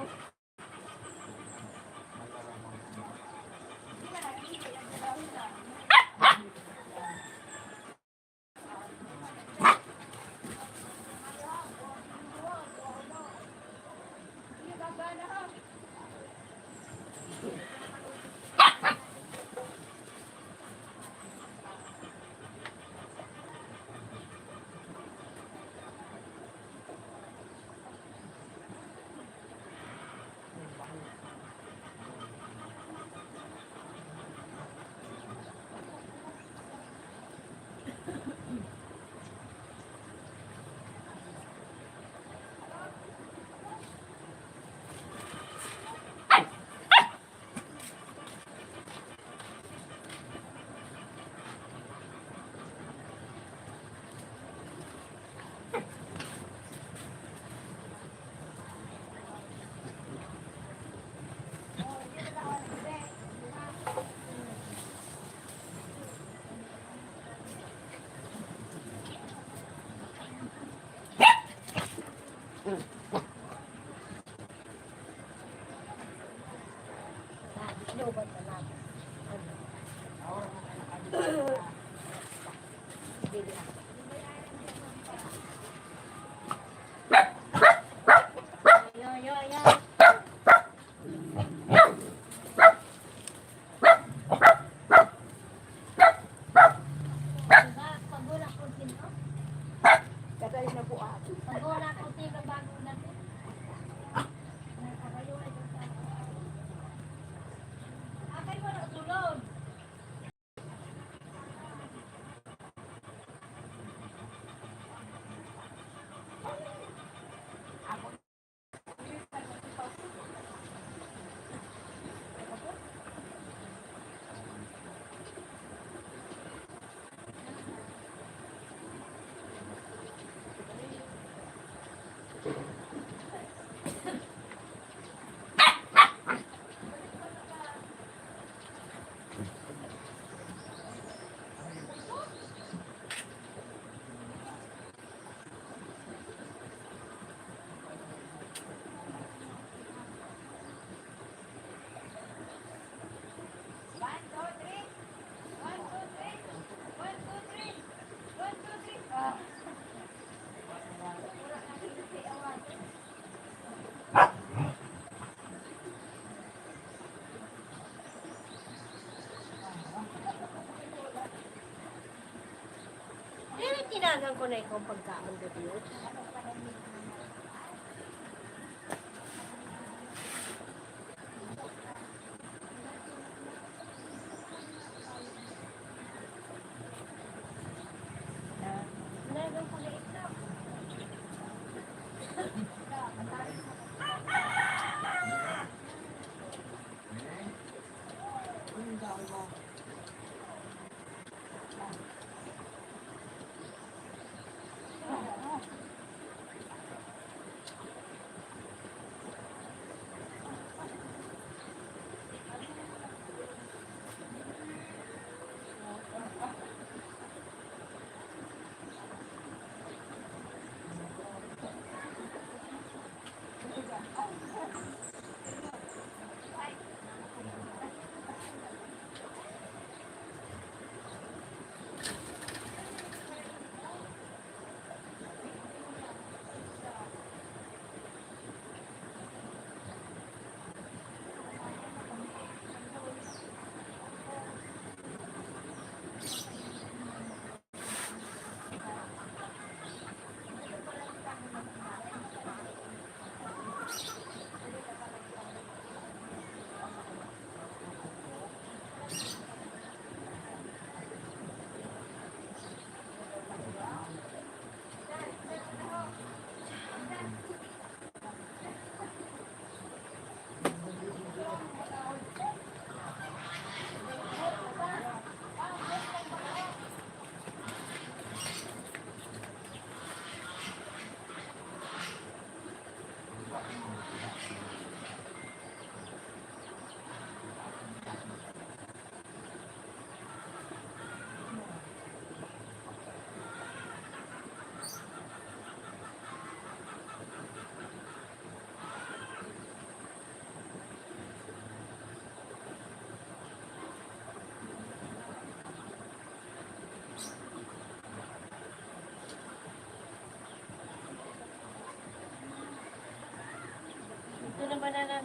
Pero tinagan ko na ikaw pagkaon, gabi. Ito na banana.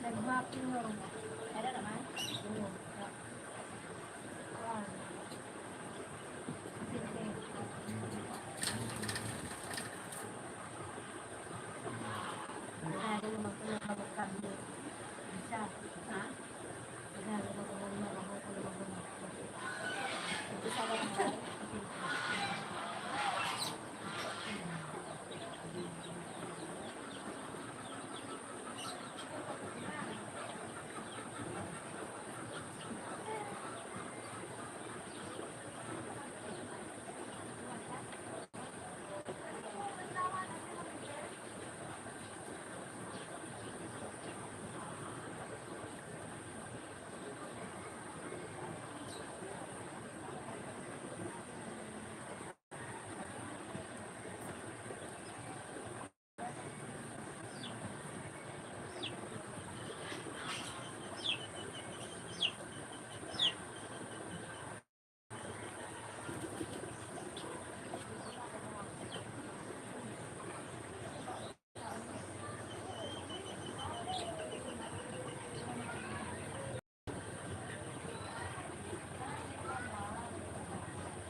Nag-mapping mo. Ano naman? Oo. Wow. Sige. Ano naman kung nakabagkabli? Isa. Ha?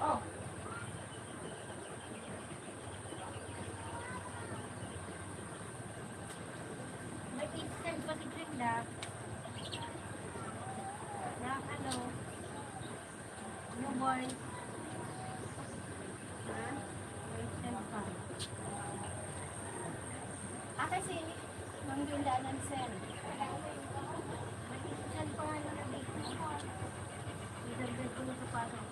Oh. May instant pa si Brenda. Na ano? Ano, boy? Ha? May instant pa. Ah, kasi Mang Linda Nansen. May instant pa nga na. Idagdag ko na sa pasok.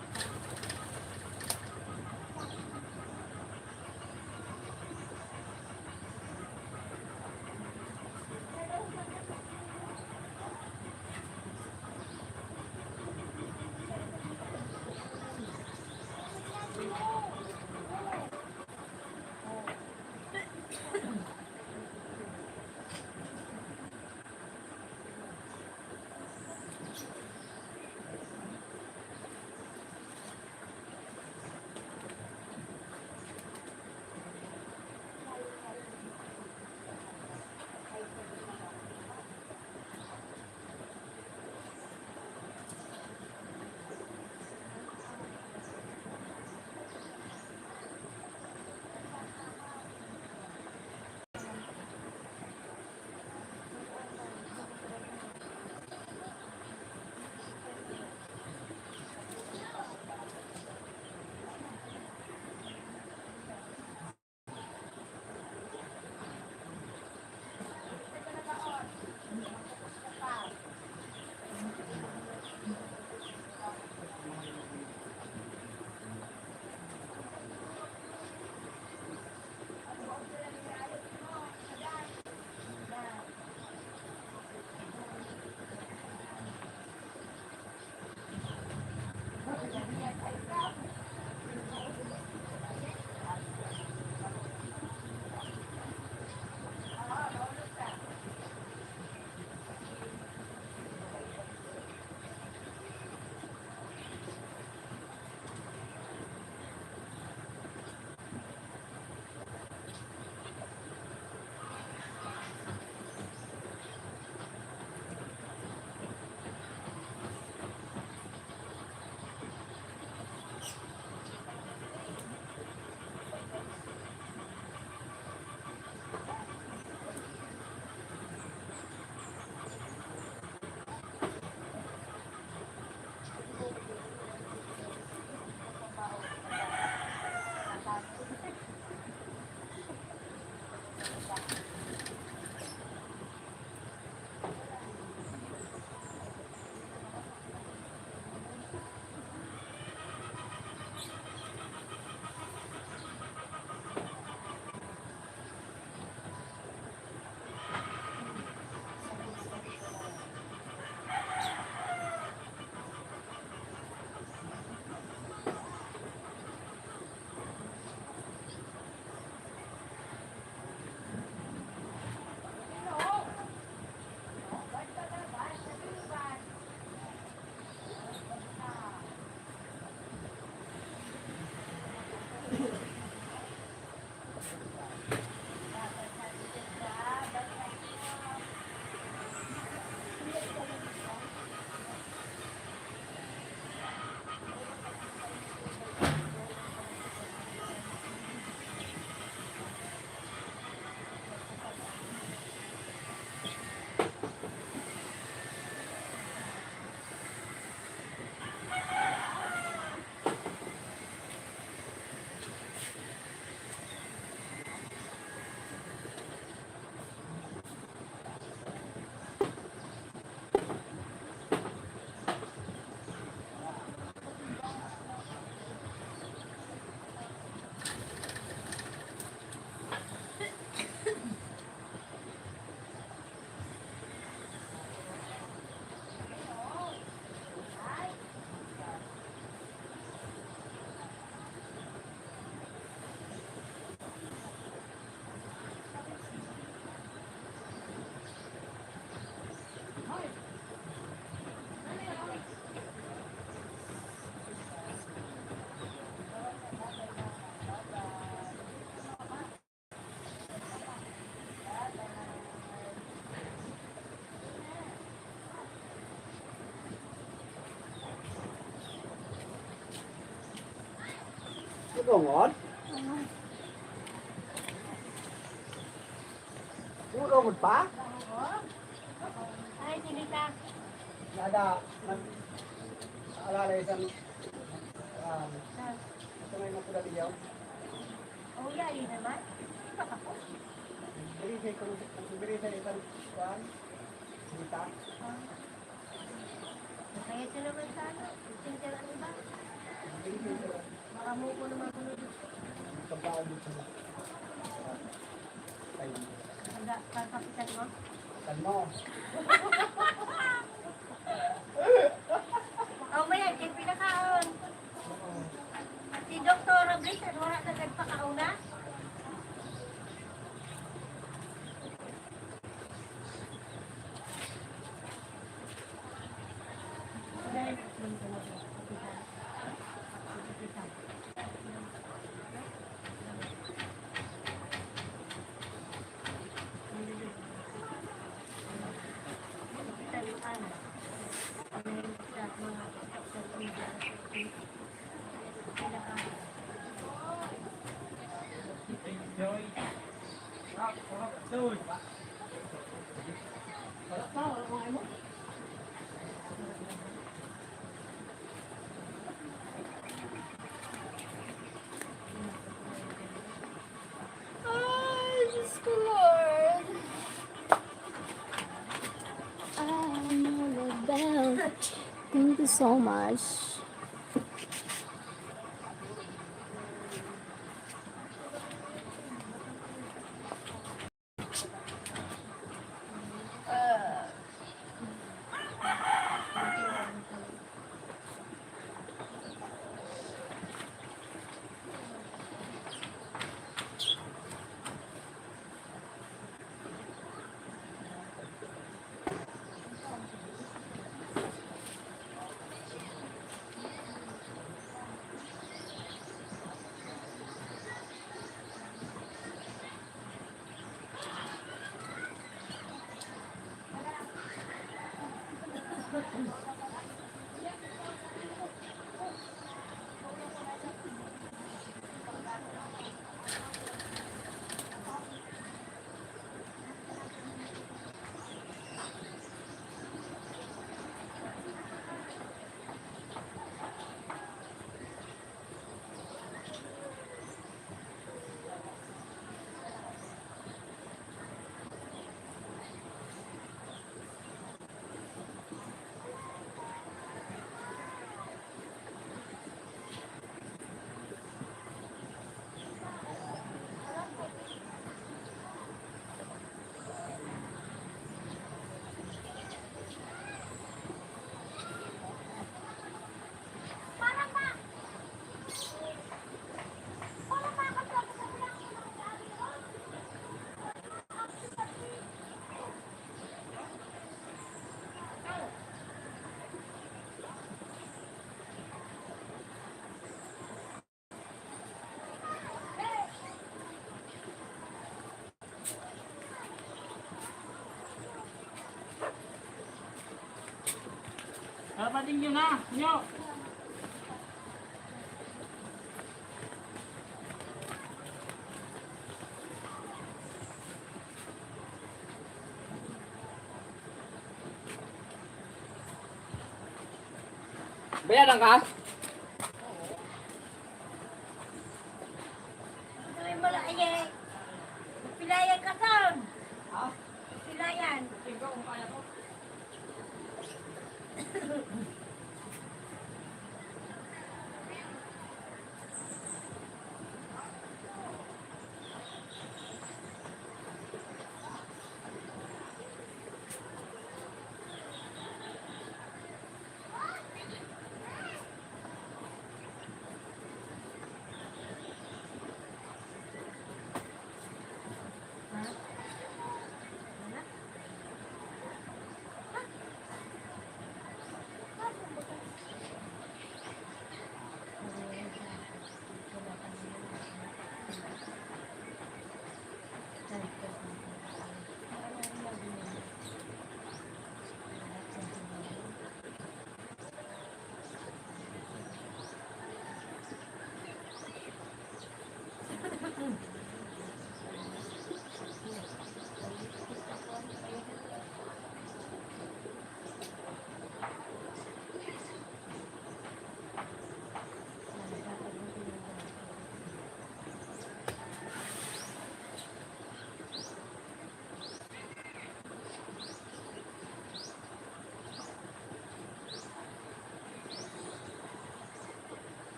Tungod? Tungod pa? Ay, sige ka. Nada, nag-aalala isang, um, ito na yung nakuha niya. Oh, yari naman. Hindi pa tapos. Nagbigay ko ng, nagbigay sa isang, kuwan, kita. Ah. Kaya siya naman sa ano, teacher ang iba. Baka mo ko naman sunod. Kapaabot siya. Ay. Kaga-, kakapitan mo? Kan mo. Oh, may yan, yung pinakaon. Si Doktor Robles, ano, wala na nagpakauna? Ay, Diyos ko, Lord. Ah, Mama Bell. Thank you so much. Dapat inyo na, inyo. Bayaran ka? Ito yung malaye. Pilayan ka, Sam. Ha? Pilayan.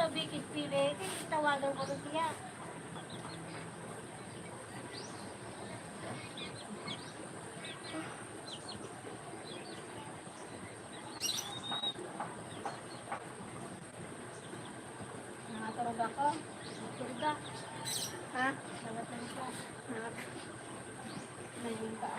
Bikid pili, tawagan ko na siya. Nakaturog ako. Nakaturog ka. Ha? Nakaturog ka. Nakaturog ka.